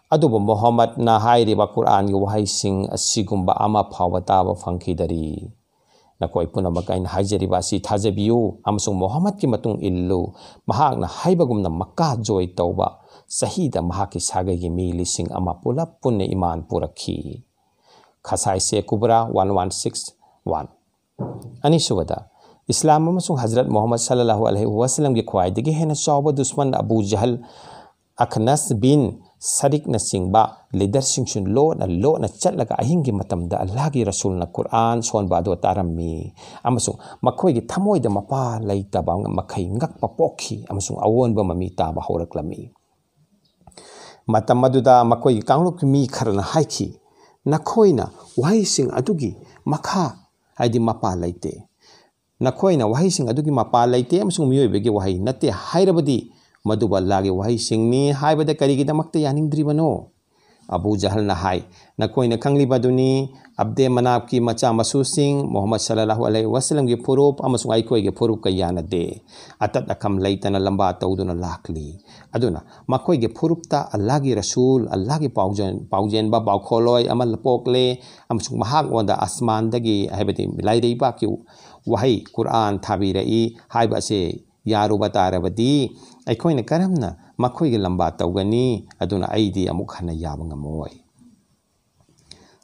ꯑꯗꯨꯕꯨ ꯃꯣꯍꯝꯃꯗꯅ ꯍꯥꯏꯔꯤꯕ ꯀꯨꯔꯥꯟꯒꯤ ꯋꯥꯍꯩꯁꯤꯡ ꯑꯁꯤꯒꯨꯝꯕ ꯑꯃ ꯐꯥꯎꯕ ꯇꯥꯕ ꯐꯪꯈꯤꯗꯔꯤ꯫ ꯅꯈꯣꯏ ꯄꯨꯝꯅꯃꯛ ꯑꯩꯅ ꯍꯥꯏꯖꯔꯤꯕ ꯑꯁꯤ ꯊꯥꯖꯕꯤꯌꯨ ꯑꯃꯁꯨꯡ ꯃꯣꯍꯝꯃꯗꯀꯤ ꯃꯇꯨꯡ ꯏꯜꯂꯨ꯫ ꯃꯍꯥꯛꯅ ꯍꯥꯏꯕꯒꯨꯝꯅ ꯃꯛꯀꯥ ꯖꯣꯏ ꯇꯧꯕ ꯆꯍꯤꯗ ꯃꯍꯥꯛꯀꯤ ꯁꯥꯒꯩꯒꯤ ꯃꯤ ꯂꯤꯁꯤꯡ ꯑꯃ ꯄꯨꯂꯞ ꯄꯨꯟꯅ ꯏꯃꯥꯟ ꯄꯨꯔꯛꯈꯤ"꯫ ꯈꯁꯥꯏꯁꯦ ꯀꯨꯕ꯭ꯔꯥ ꯋꯥꯟ ꯋꯥꯟ ꯁꯤꯛꯁ ꯋꯥꯟ꯫ ꯑꯅꯤꯁꯨꯕꯗ, ꯏꯁꯂꯥꯝ ꯑꯃꯁꯨꯡ ꯍꯖꯔꯠ ꯃꯨꯍꯝꯃꯗ ꯁꯜꯂꯜꯂꯥꯍꯨ ꯑꯂꯩꯍꯤ ꯋꯥꯁꯂꯝꯒꯤ ꯈ꯭ꯋꯥꯏꯗꯒꯤ ꯍꯦꯟꯅ ꯆꯥꯎꯕ ꯗꯨꯁꯃꯟ ꯑꯕꯨ ꯖꯍꯜ, ꯑꯈꯅꯁ ꯕꯤꯟ ꯁꯔꯤꯛꯅꯆꯤꯡꯕ ꯂꯤꯗꯔꯁꯤꯡꯁꯨ ꯂꯣꯟꯅ ꯂꯣꯟꯅ ꯆꯠꯂꯒ ꯑꯍꯤꯡꯒꯤ ꯃꯇꯝꯗ ꯑꯜꯂꯥꯍꯒꯤ ꯔꯁꯨꯜꯅ ꯀꯨꯔꯥꯟ ꯁꯣꯟꯕ ꯑꯗꯨ ꯇꯥꯔꯝꯃꯤ, ꯑꯃꯁꯨꯡ ꯃꯈꯣꯏꯒꯤ ꯊꯃꯣꯏꯗ ꯃꯄꯥ ꯂꯩꯇꯕ ꯃꯈꯩ ꯉꯛꯄ ꯄꯣꯛꯈꯤ ꯑꯃꯁꯨꯡ ꯑꯑꯣꯟꯕ ꯃꯃꯤ ꯇꯥꯕ ꯍꯧꯔꯛꯂꯝꯃꯤ꯫ ꯃꯇꯝ ꯑꯗꯨꯗ ꯃꯈꯣꯏꯒꯤ ꯀꯥꯡꯂꯨꯞꯀꯤ ꯃꯤ ꯈꯔꯅ ꯍꯥꯏꯈꯤ, "ꯅꯈꯣꯏꯅ ꯋꯥꯍꯩꯁꯤꯡ ꯑꯗꯨꯒꯤ ꯃꯈꯥ, ꯍꯥꯏꯗꯤ ꯃꯄꯥ ꯂꯩꯇꯦ꯫ ꯅꯈꯣꯏꯅ ꯋꯥꯍꯩꯁꯤꯡ ꯑꯗꯨꯒꯤ ꯃꯄꯥ ꯂꯩꯇꯦ ꯑꯃꯁꯨꯡ ꯃꯤꯑꯣꯏꯕꯒꯤ ꯋꯥꯍꯩ ꯅꯠꯇꯦ ꯍꯥꯏꯔꯕꯗꯤ, ꯃꯗꯨꯕꯨ ꯑꯜꯂꯥꯍꯒꯤ ꯋꯥꯍꯩꯁꯤꯡꯅꯤ ꯍꯥꯏꯕꯗ ꯀꯔꯤꯒꯤꯗꯃꯛꯇ ꯌꯥꯅꯤꯡꯗ꯭ꯔꯤꯕꯅꯣ?" ꯑꯕꯨ ꯖꯍꯜꯅ ꯍꯥꯏ, "ꯅꯈꯣꯏꯅ ꯈꯪꯂꯤꯕꯗꯨꯅꯤ, ꯑꯕꯗꯦ ꯃꯅꯥꯞꯀꯤ ꯃꯆꯥ ꯃꯁꯨꯁꯤꯡ ꯃꯨꯍꯝꯃꯗ ꯁꯜꯂꯜꯂꯥꯍꯨ ꯑꯂꯩꯍꯤ ꯋꯥꯁꯂꯝꯒꯤ ꯐꯨꯔꯨꯞ ꯑꯃꯁꯨꯡ ꯑꯩꯈꯣꯏꯒꯤ ꯐꯨꯔꯨꯞꯀ ꯌꯥꯅꯗꯦ꯫ ꯑꯇꯠ ꯑꯈꯝ ꯂꯩꯇꯅ ꯂꯝꯕꯥ ꯇꯧꯗꯨꯅ ꯂꯥꯛꯂꯤ꯫ ꯑꯗꯨꯅ ꯃꯈꯣꯏꯒꯤ ꯐꯨꯔꯨꯞꯇ ꯑꯜꯂꯥꯍꯒꯤ ꯔꯁꯨꯜ, ꯑꯜꯂꯥꯍꯒꯤ ꯄꯥꯎꯖꯦꯟ-, ꯄꯥꯎꯖꯦꯟꯕ, ꯄꯥꯎꯈꯣꯜꯂꯣꯏ ꯑꯃ ꯄꯣꯛꯂꯦ, ꯑꯃꯁꯨꯡ ꯃꯍꯥꯛꯉꯣꯟꯗ ꯑꯁꯃꯥꯟꯗꯒꯤ, ꯍꯥꯏꯕꯗꯤ ꯂꯥꯏꯔꯩꯕꯥꯛꯀꯤ ꯋꯥꯍꯩ ꯀꯨꯔꯥꯟ ꯊꯥꯕꯤꯔꯛꯏ ꯍꯥꯏꯕ ꯑꯁꯦ ꯌꯥꯔꯨꯕ ꯇꯥꯔꯕꯗꯤ, ꯑꯩꯈꯣꯏꯅ ꯀꯔꯝꯅ ꯃꯈꯣꯏꯒꯤ ꯂꯝꯕꯥ ꯇꯧꯒꯅꯤ? ꯑꯗꯨꯅ ꯑꯩꯗꯤ ꯑꯃꯨꯛ ꯍꯟꯅ ꯌꯥꯕ ꯉꯝꯃꯣꯏ"꯫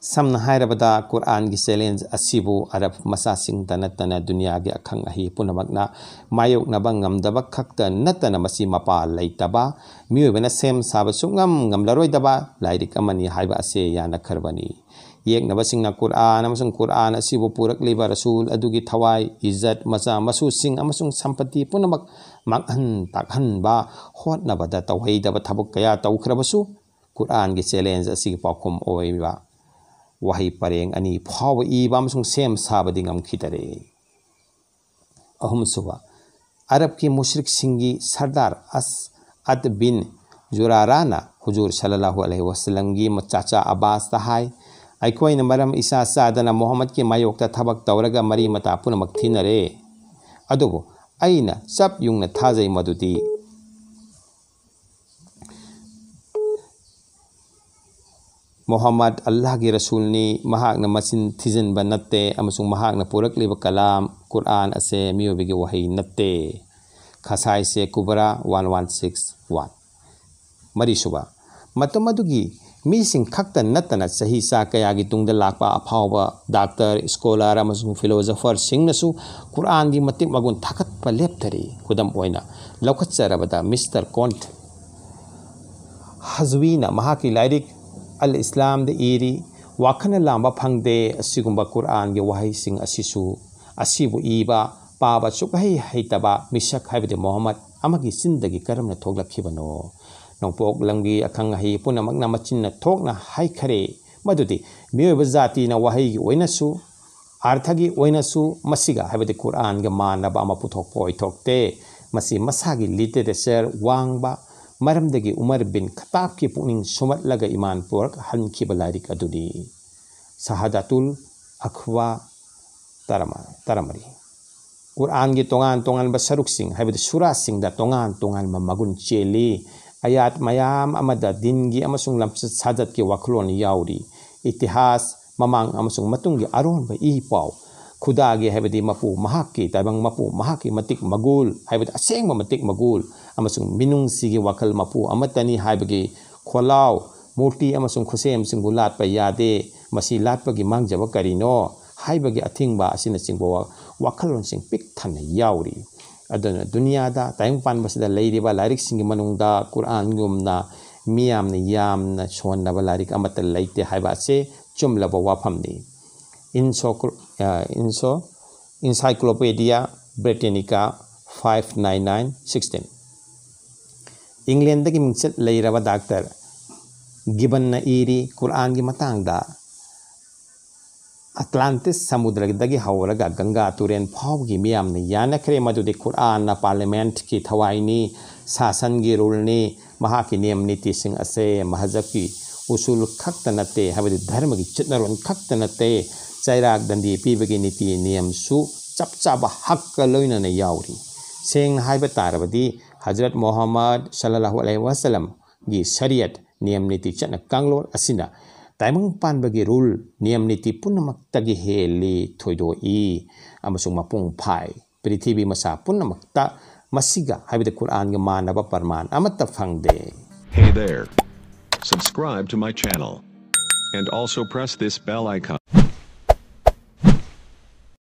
ꯁꯝꯅ ꯍꯥꯏꯔꯕꯗ, ꯀꯨꯔꯥꯟꯒꯤ ꯆꯦꯂꯦꯟꯖ ꯑꯁꯤꯕꯨ ꯑꯔꯕ ꯃꯆꯥꯁꯤꯡꯇ ꯅꯠꯇꯅ ꯗꯨꯅꯤꯌꯥꯒꯤ ꯑꯈꯪ ꯑꯍꯩ ꯄꯨꯝꯅꯃꯛꯅ ꯃꯥꯌꯣꯛꯅꯕ ꯉꯝꯗꯕ ꯈꯛꯇ ꯅꯠꯇꯅ, ꯃꯁꯤ ꯃꯄꯥ ꯂꯩꯇꯕ, ꯃꯤꯑꯣꯏꯕꯅ ꯁꯦꯝ ꯁꯥꯕ ꯁꯨꯡꯉꯝ ꯉꯝꯂꯔꯣꯏꯗꯕ ꯂꯥꯏꯔꯤꯛ ꯑꯃꯅꯤ ꯍꯥꯏꯕ ꯑꯁꯦ ꯌꯥꯅꯈ꯭ꯔꯕꯅꯤ꯫ ꯌꯦꯛꯅꯕꯁꯤꯡꯅ ꯀꯨꯔꯥꯟ ꯑꯃꯁꯨꯡ ꯀꯨꯔꯥꯟ ꯑꯁꯤꯕꯨ ꯄꯨꯔꯛꯂꯤꯕ ꯔꯁꯨꯜ ꯑꯗꯨꯒꯤ ꯊꯋꯥꯏ, ꯏꯖꯠ, ꯃꯆꯥ ꯃꯁꯨꯁꯤꯡ ꯑꯃꯁꯨꯡ ꯁꯝꯄꯇꯤ ꯄꯨꯝꯅꯃꯛ ꯃꯥꯡꯍꯟ ꯇꯥꯛꯍꯟꯕ ꯍꯣꯠꯅꯕꯗ ꯇꯧꯍꯩꯗꯕ ꯊꯕꯛ ꯀꯌꯥ ꯇꯧꯈ꯭ꯔꯕꯁꯨ, ꯀꯨꯔꯥꯟꯒꯤ ꯆꯦꯂꯦꯟꯖ ꯑꯁꯤꯒꯤ ꯄꯥꯎꯈꯨꯝ ꯑꯣꯏꯕ ꯋꯥꯍꯩ ꯄꯔꯦꯡ ꯑꯅꯤ ꯐꯥꯎꯕ ꯏꯕ ꯑꯃꯁꯨꯡ ꯁꯦꯝ ꯁꯥꯕꯗꯤ ꯉꯝꯈꯤꯗꯔꯦ꯫ ꯑꯍꯨꯝꯁꯨꯕ, ꯑꯔꯕꯀꯤ ꯃꯨꯁ꯭ꯔꯤꯛꯁꯤꯡꯒꯤ ꯁꯔꯗꯥꯔ ꯑꯁ ꯑꯗ ꯕꯤꯟ ꯖꯨꯔꯥꯔꯥꯅ ꯍꯨꯖꯨꯔ ꯁꯜꯂꯜꯂꯥꯍꯨ ꯑꯂꯩꯍꯤ ꯋꯥꯁꯜꯂꯝꯒꯤ ꯆꯥꯆꯥ ꯑꯕꯥꯁꯇ ꯍꯥꯏ, "ꯑꯩꯈꯣꯏꯅ ꯃꯔꯝ ꯏꯆꯥ ꯆꯥꯗꯅ ꯃꯨꯍꯝꯃꯗꯀꯤ ꯃꯥꯌꯣꯛꯇ ꯊꯕꯛ ꯇꯧꯔꯒ ꯃꯔꯤ ꯃꯇꯥ ꯄꯨꯝꯅꯃꯛ ꯊꯤꯅꯔꯦ, ꯑꯗꯨꯕꯨ ꯑꯩꯅ ꯆꯞ ꯌꯨꯡꯅ ꯊꯥꯖꯩ ꯃꯗꯨꯗꯤ ꯃꯨꯍꯝꯃꯗ ꯑꯜꯂꯥꯍꯒꯤ ꯔꯁꯨꯜꯅꯤ, ꯃꯍꯥꯛꯅ ꯃꯆꯤꯟ ꯊꯤꯖꯤꯟꯕ ꯅꯠꯇꯦ ꯑꯃꯁꯨꯡ ꯃꯍꯥꯛꯅ ꯄꯨꯔꯛꯂꯤꯕ ꯀꯂꯥꯝ ꯀꯨꯔꯑꯥꯟ ꯑꯁꯦ ꯃꯤꯑꯣꯏꯕꯒꯤ ꯋꯥꯍꯩ ꯅꯠꯇꯦ"꯫ ꯈꯁꯥꯏꯁꯦ ꯀꯨꯕꯔꯥ ꯋꯥꯟ ꯋꯥꯟ ꯁꯤꯛꯁ ꯋꯥꯟ꯫ ꯃꯔꯤꯁꯨꯕ, ꯃꯇꯝ ꯑꯗꯨꯒꯤ ꯃꯤꯁꯤꯡ ꯈꯛꯇ ꯅꯠꯇꯅ ꯆꯍꯤ ꯆꯥ ꯀꯌꯥꯒꯤ ꯇꯨꯡꯗ ꯂꯥꯛꯄ ꯑꯐꯥꯎꯕ ꯗꯥꯛꯇꯔ, ꯁ꯭ꯀꯣꯂꯥꯔ ꯑꯃꯁꯨꯡ ꯐꯤꯂꯣꯁꯣꯐꯔꯁꯤꯡꯅꯁꯨ ꯀꯨꯔꯑꯥꯟꯒꯤ ꯃꯇꯤꯛ ꯃꯒꯨꯟ ꯊꯥꯒꯠꯄ ꯂꯦꯞꯇꯔꯤ꯫ ꯈꯨꯗꯝ ꯑꯣꯏꯅ ꯂꯧꯈꯠꯆꯔꯕꯗ ꯃꯤꯁꯇꯔ ꯀꯣꯟꯠ ꯍꯖꯋꯤꯅ ꯃꯍꯥꯛꯀꯤ ꯂꯥꯏꯔꯤꯛ ꯑꯜ ꯏꯁꯂꯥꯝꯗ ꯏꯔꯤ, "ꯋꯥꯈꯜꯅ ꯂꯥꯝꯕ ꯐꯪꯗꯦ ꯑꯁꯤꯒꯨꯝꯕ ꯀꯨꯔꯑꯥꯟꯒꯤ ꯋꯥꯍꯩꯁꯤꯡ ꯑꯁꯤꯁꯨ, ꯑꯁꯤꯕꯨ ꯏꯕ ꯄꯥꯕ ꯁꯨꯛꯍꯩ ꯍꯩꯇꯕ ꯃꯤꯁꯛ ꯍꯥꯏꯕꯗꯤ ꯃꯨꯍꯝꯃꯗ ꯑꯃꯒꯤ ꯆꯤꯟꯗꯒꯤ ꯀꯔꯝꯅ ꯊꯣꯛꯂꯛꯈꯤꯕꯅꯣ? ꯅꯣꯡꯄꯣꯛ ꯂꯝꯒꯤ ꯑꯈꯪ ꯑꯍꯩ ꯄꯨꯝꯅꯃꯛꯅ ꯃꯆꯤꯟꯅ ꯊꯣꯛꯅ ꯍꯥꯏꯈꯔꯦ ꯃꯗꯨꯗꯤ ꯃꯤꯑꯣꯏꯕ ꯖꯥꯇꯤꯅ ꯋꯥꯍꯩꯒꯤ ꯑꯣꯏꯅꯁꯨ, ꯑꯥꯔꯊꯒꯤ ꯑꯣꯏꯅꯁꯨ ꯃꯁꯤꯒ ꯍꯥꯏꯕꯗꯤ ꯀꯨꯔꯑꯥꯟꯒ ꯃꯥꯟꯅꯕ ꯑꯃ ꯄꯨꯊꯣꯛꯄ ꯑꯣꯏꯊꯣꯛꯇꯦ꯫ ꯃꯁꯤ ꯃꯁꯥꯒꯤ ꯂꯤꯇꯔꯦꯆꯔ ꯋꯥꯡꯕ ꯃꯔꯝꯗꯒꯤ ꯎꯃꯔ ꯕꯤꯟ ꯈꯠꯇꯥꯕꯀꯤ ꯄꯨꯛꯅꯤꯡ ꯁꯨꯝꯍꯠꯂꯒ ꯏꯃꯥꯟ ꯄꯨꯔꯛꯍꯟꯈꯤꯕ ꯂꯥꯏꯔꯤꯛ ꯑꯗꯨꯅꯤ"꯫ ꯁꯍꯥꯗꯥꯇꯨꯜ ꯑꯈꯋꯥ ꯇꯔꯥꯃ-, ꯇꯔꯥꯃꯔꯤ꯫ ꯀꯨꯔꯑꯥꯟꯒꯤ ꯇꯣꯉꯥꯟ ꯇꯣꯉꯥꯟꯕ ꯁꯔꯨꯛꯁꯤꯡ, ꯍꯥꯏꯕꯗꯤ ꯁꯨꯔꯥꯁꯤꯡꯗ ꯇꯣꯉꯥꯟ ꯇꯣꯉꯥꯟꯕ ꯃꯒꯨꯟ ꯆꯦꯜꯂꯤ꯫ ꯑꯌꯥꯠ ꯃꯌꯥꯝ ꯑꯃꯗ ꯗꯤꯟꯒꯤ ꯑꯃꯁꯨꯡ ꯂꯝꯆꯠ ꯁꯥꯖꯠꯀꯤ ꯋꯥꯈꯜꯂꯣꯟ ꯌꯥꯎꯔꯤ꯫ ꯏꯇꯤꯍꯥꯁ, ꯃꯃꯥꯡ ꯑꯃꯁꯨꯡ ꯃꯇꯨꯡꯒꯤ ꯑꯔꯣꯟꯕ ꯏ ꯄꯥꯎ, ꯈꯨꯗꯥꯒꯤ, ꯍꯥꯏꯕꯗꯤ ꯃꯄꯨ ꯃꯍꯥꯛꯀꯤ, ꯇꯥꯏꯕꯪ ꯃꯄꯨ ꯃꯍꯥꯛꯀꯤ ꯃꯇꯤꯛ ꯃꯒꯨꯜ, ꯍꯥꯏꯕꯗꯤ ꯑꯁꯦꯡꯕ ꯃꯇꯤꯛ ꯃꯒꯨꯜ, ꯑꯃꯁꯨꯡ ꯃꯤꯅꯨꯡꯁꯤꯒꯤ ꯋꯥꯈꯜ ꯃꯄꯨ ꯑꯃꯠꯇꯅꯤ ꯍꯥꯏꯕꯒꯤ ꯈꯣꯜꯂꯥꯎ, ꯃꯨꯔꯇꯤ ꯑꯃꯁꯨꯡ ꯈꯨꯠꯁꯦꯝꯁꯤꯡꯕꯨ ꯂꯥꯠꯄ ꯌꯥꯗꯦ, ꯃꯁꯤ ꯂꯥꯠꯄꯒꯤ ꯃꯥꯡꯖꯕ ꯀꯔꯤꯅꯣ ꯍꯥꯏꯕꯒꯤ ꯑꯊꯤꯡꯕ ꯑꯁꯤꯅꯆꯤꯡꯕ ꯋꯥ-, ꯋꯥꯈꯜꯂꯣꯟꯁꯤꯡ ꯄꯤꯛ ꯊꯟꯅ ꯌꯥꯎꯔꯤ꯫ ꯑꯗꯨꯅ ꯗꯨꯅꯤꯌꯥꯗ, ꯇꯥꯏꯕꯪ ꯄꯥꯟꯕꯁꯤꯗ ꯂꯩꯔꯤꯕ ꯂꯥꯏꯔꯤꯛꯁꯤꯡꯒꯤ ꯃꯅꯨꯡꯗ ꯀꯨꯔꯑꯥꯟꯒꯨꯝꯅ ꯃꯤꯌꯥꯝꯅ ꯌꯥꯝꯅ ꯁꯣꯟꯅꯕ ꯂꯥꯏꯔꯤꯛ ꯑꯃꯠꯇ ꯂꯩꯇꯦ ꯍꯥꯏꯕ ꯑꯁꯤ ꯆꯨꯝꯂꯕ ꯋꯥꯐꯝꯅꯤ꯫ ꯏꯟꯁꯣ-, ꯑ, ꯏꯟꯁꯣ-, Encyclopedia Britannica five nine nine sixteen꯫ ꯏꯪꯂꯦꯟꯗꯒꯤ ꯃꯤꯡꯆꯠ ꯂꯩꯔꯕ ꯗꯥꯛꯇꯔ ꯒꯤꯕꯟꯅ ꯏꯔꯤ, ꯀꯨꯔꯑꯥꯟꯒꯤ ꯃꯇꯥꯡꯗ ꯑꯦꯇ꯭ꯂꯥꯟꯇꯤꯁ ꯁꯃꯨꯗ꯭ꯔꯗꯒꯤ ꯍꯧꯔꯒ ꯒꯪꯒꯥ ꯇꯨꯔꯦꯜ ꯐꯥꯎꯕꯒꯤ ꯃꯤꯌꯥꯝꯅ ꯌꯥꯅꯈ꯭ꯔꯦ ꯃꯗꯨꯗꯤ ꯀꯨꯔꯥꯟꯅ ꯄꯥꯔꯂꯤꯌꯥꯃꯦꯟꯠꯀꯤ ꯊꯋꯥꯏꯅꯤ, ꯁꯥꯁꯟꯒꯤ ꯔꯨꯜꯅꯤ, ꯃꯍꯥꯛꯀꯤ ꯅꯤꯌꯝ ꯅꯤꯇꯤꯁꯤꯡ ꯑꯁꯦ ꯃꯍꯖꯕꯀꯤ ꯎꯁꯨꯜ ꯈꯛꯇ ꯅꯠꯇꯦ, ꯍꯥꯏꯕꯗꯤ ꯙꯔꯃꯒꯤ ꯆꯠꯅꯔꯣꯟ ꯈꯛꯇ ꯅꯠꯇꯦ, ꯆꯩꯔꯥꯛ ꯗꯟꯗꯤ ꯄꯤꯕꯒꯤ ꯅꯤꯇꯤ ꯅꯤꯌꯝꯁꯨ ꯆꯞ ꯆꯥꯕ ꯍꯛꯀ ꯂꯣꯏꯅꯅ ꯌꯥꯎꯔꯤ꯫ ꯁꯦꯡꯅ ꯍꯥꯏꯕ ꯇꯥꯔꯕꯗꯤ ꯍꯖꯔꯠ ꯃꯣꯍꯝꯃꯗ ꯁꯜꯂꯜꯂꯥꯍꯨ ꯑꯂꯩꯍꯤ ꯋꯥꯁꯜꯂꯝꯒꯤ ꯁꯔꯤꯌꯠ, ꯅꯤꯌꯝ ꯅꯤꯇꯤ ꯆꯠꯅ ꯀꯥꯡꯂꯣꯟ ꯑꯁꯤꯅ ꯇꯥꯏꯕꯪ ꯄꯥꯟꯕꯒꯤ ꯔꯨꯜ, ꯅꯤꯌꯝ ꯅꯤꯇꯤ ꯄꯨꯝꯅꯃꯛꯇꯒꯤ ꯍꯦꯜꯂꯤ, ꯊꯣꯏꯗꯣꯛꯏ ꯑꯃꯁꯨꯡ ꯃꯄꯨꯡ ꯐꯥꯏ꯫ ꯄ꯭ꯔꯤꯊꯤꯕꯤ ꯃꯁꯥ ꯄꯨꯝꯅꯃꯛꯇ ꯃꯁꯤꯒ, ꯍꯥꯏꯕꯗꯤ ꯀꯨꯔꯥꯟꯒ ꯃꯥꯟꯅꯕ ꯄ꯭ꯔꯃꯥꯟ ꯑꯃꯠꯇ ꯐꯪꯗꯦ꯫ Hey there. Subscribe to my channel. And also press this bell icon.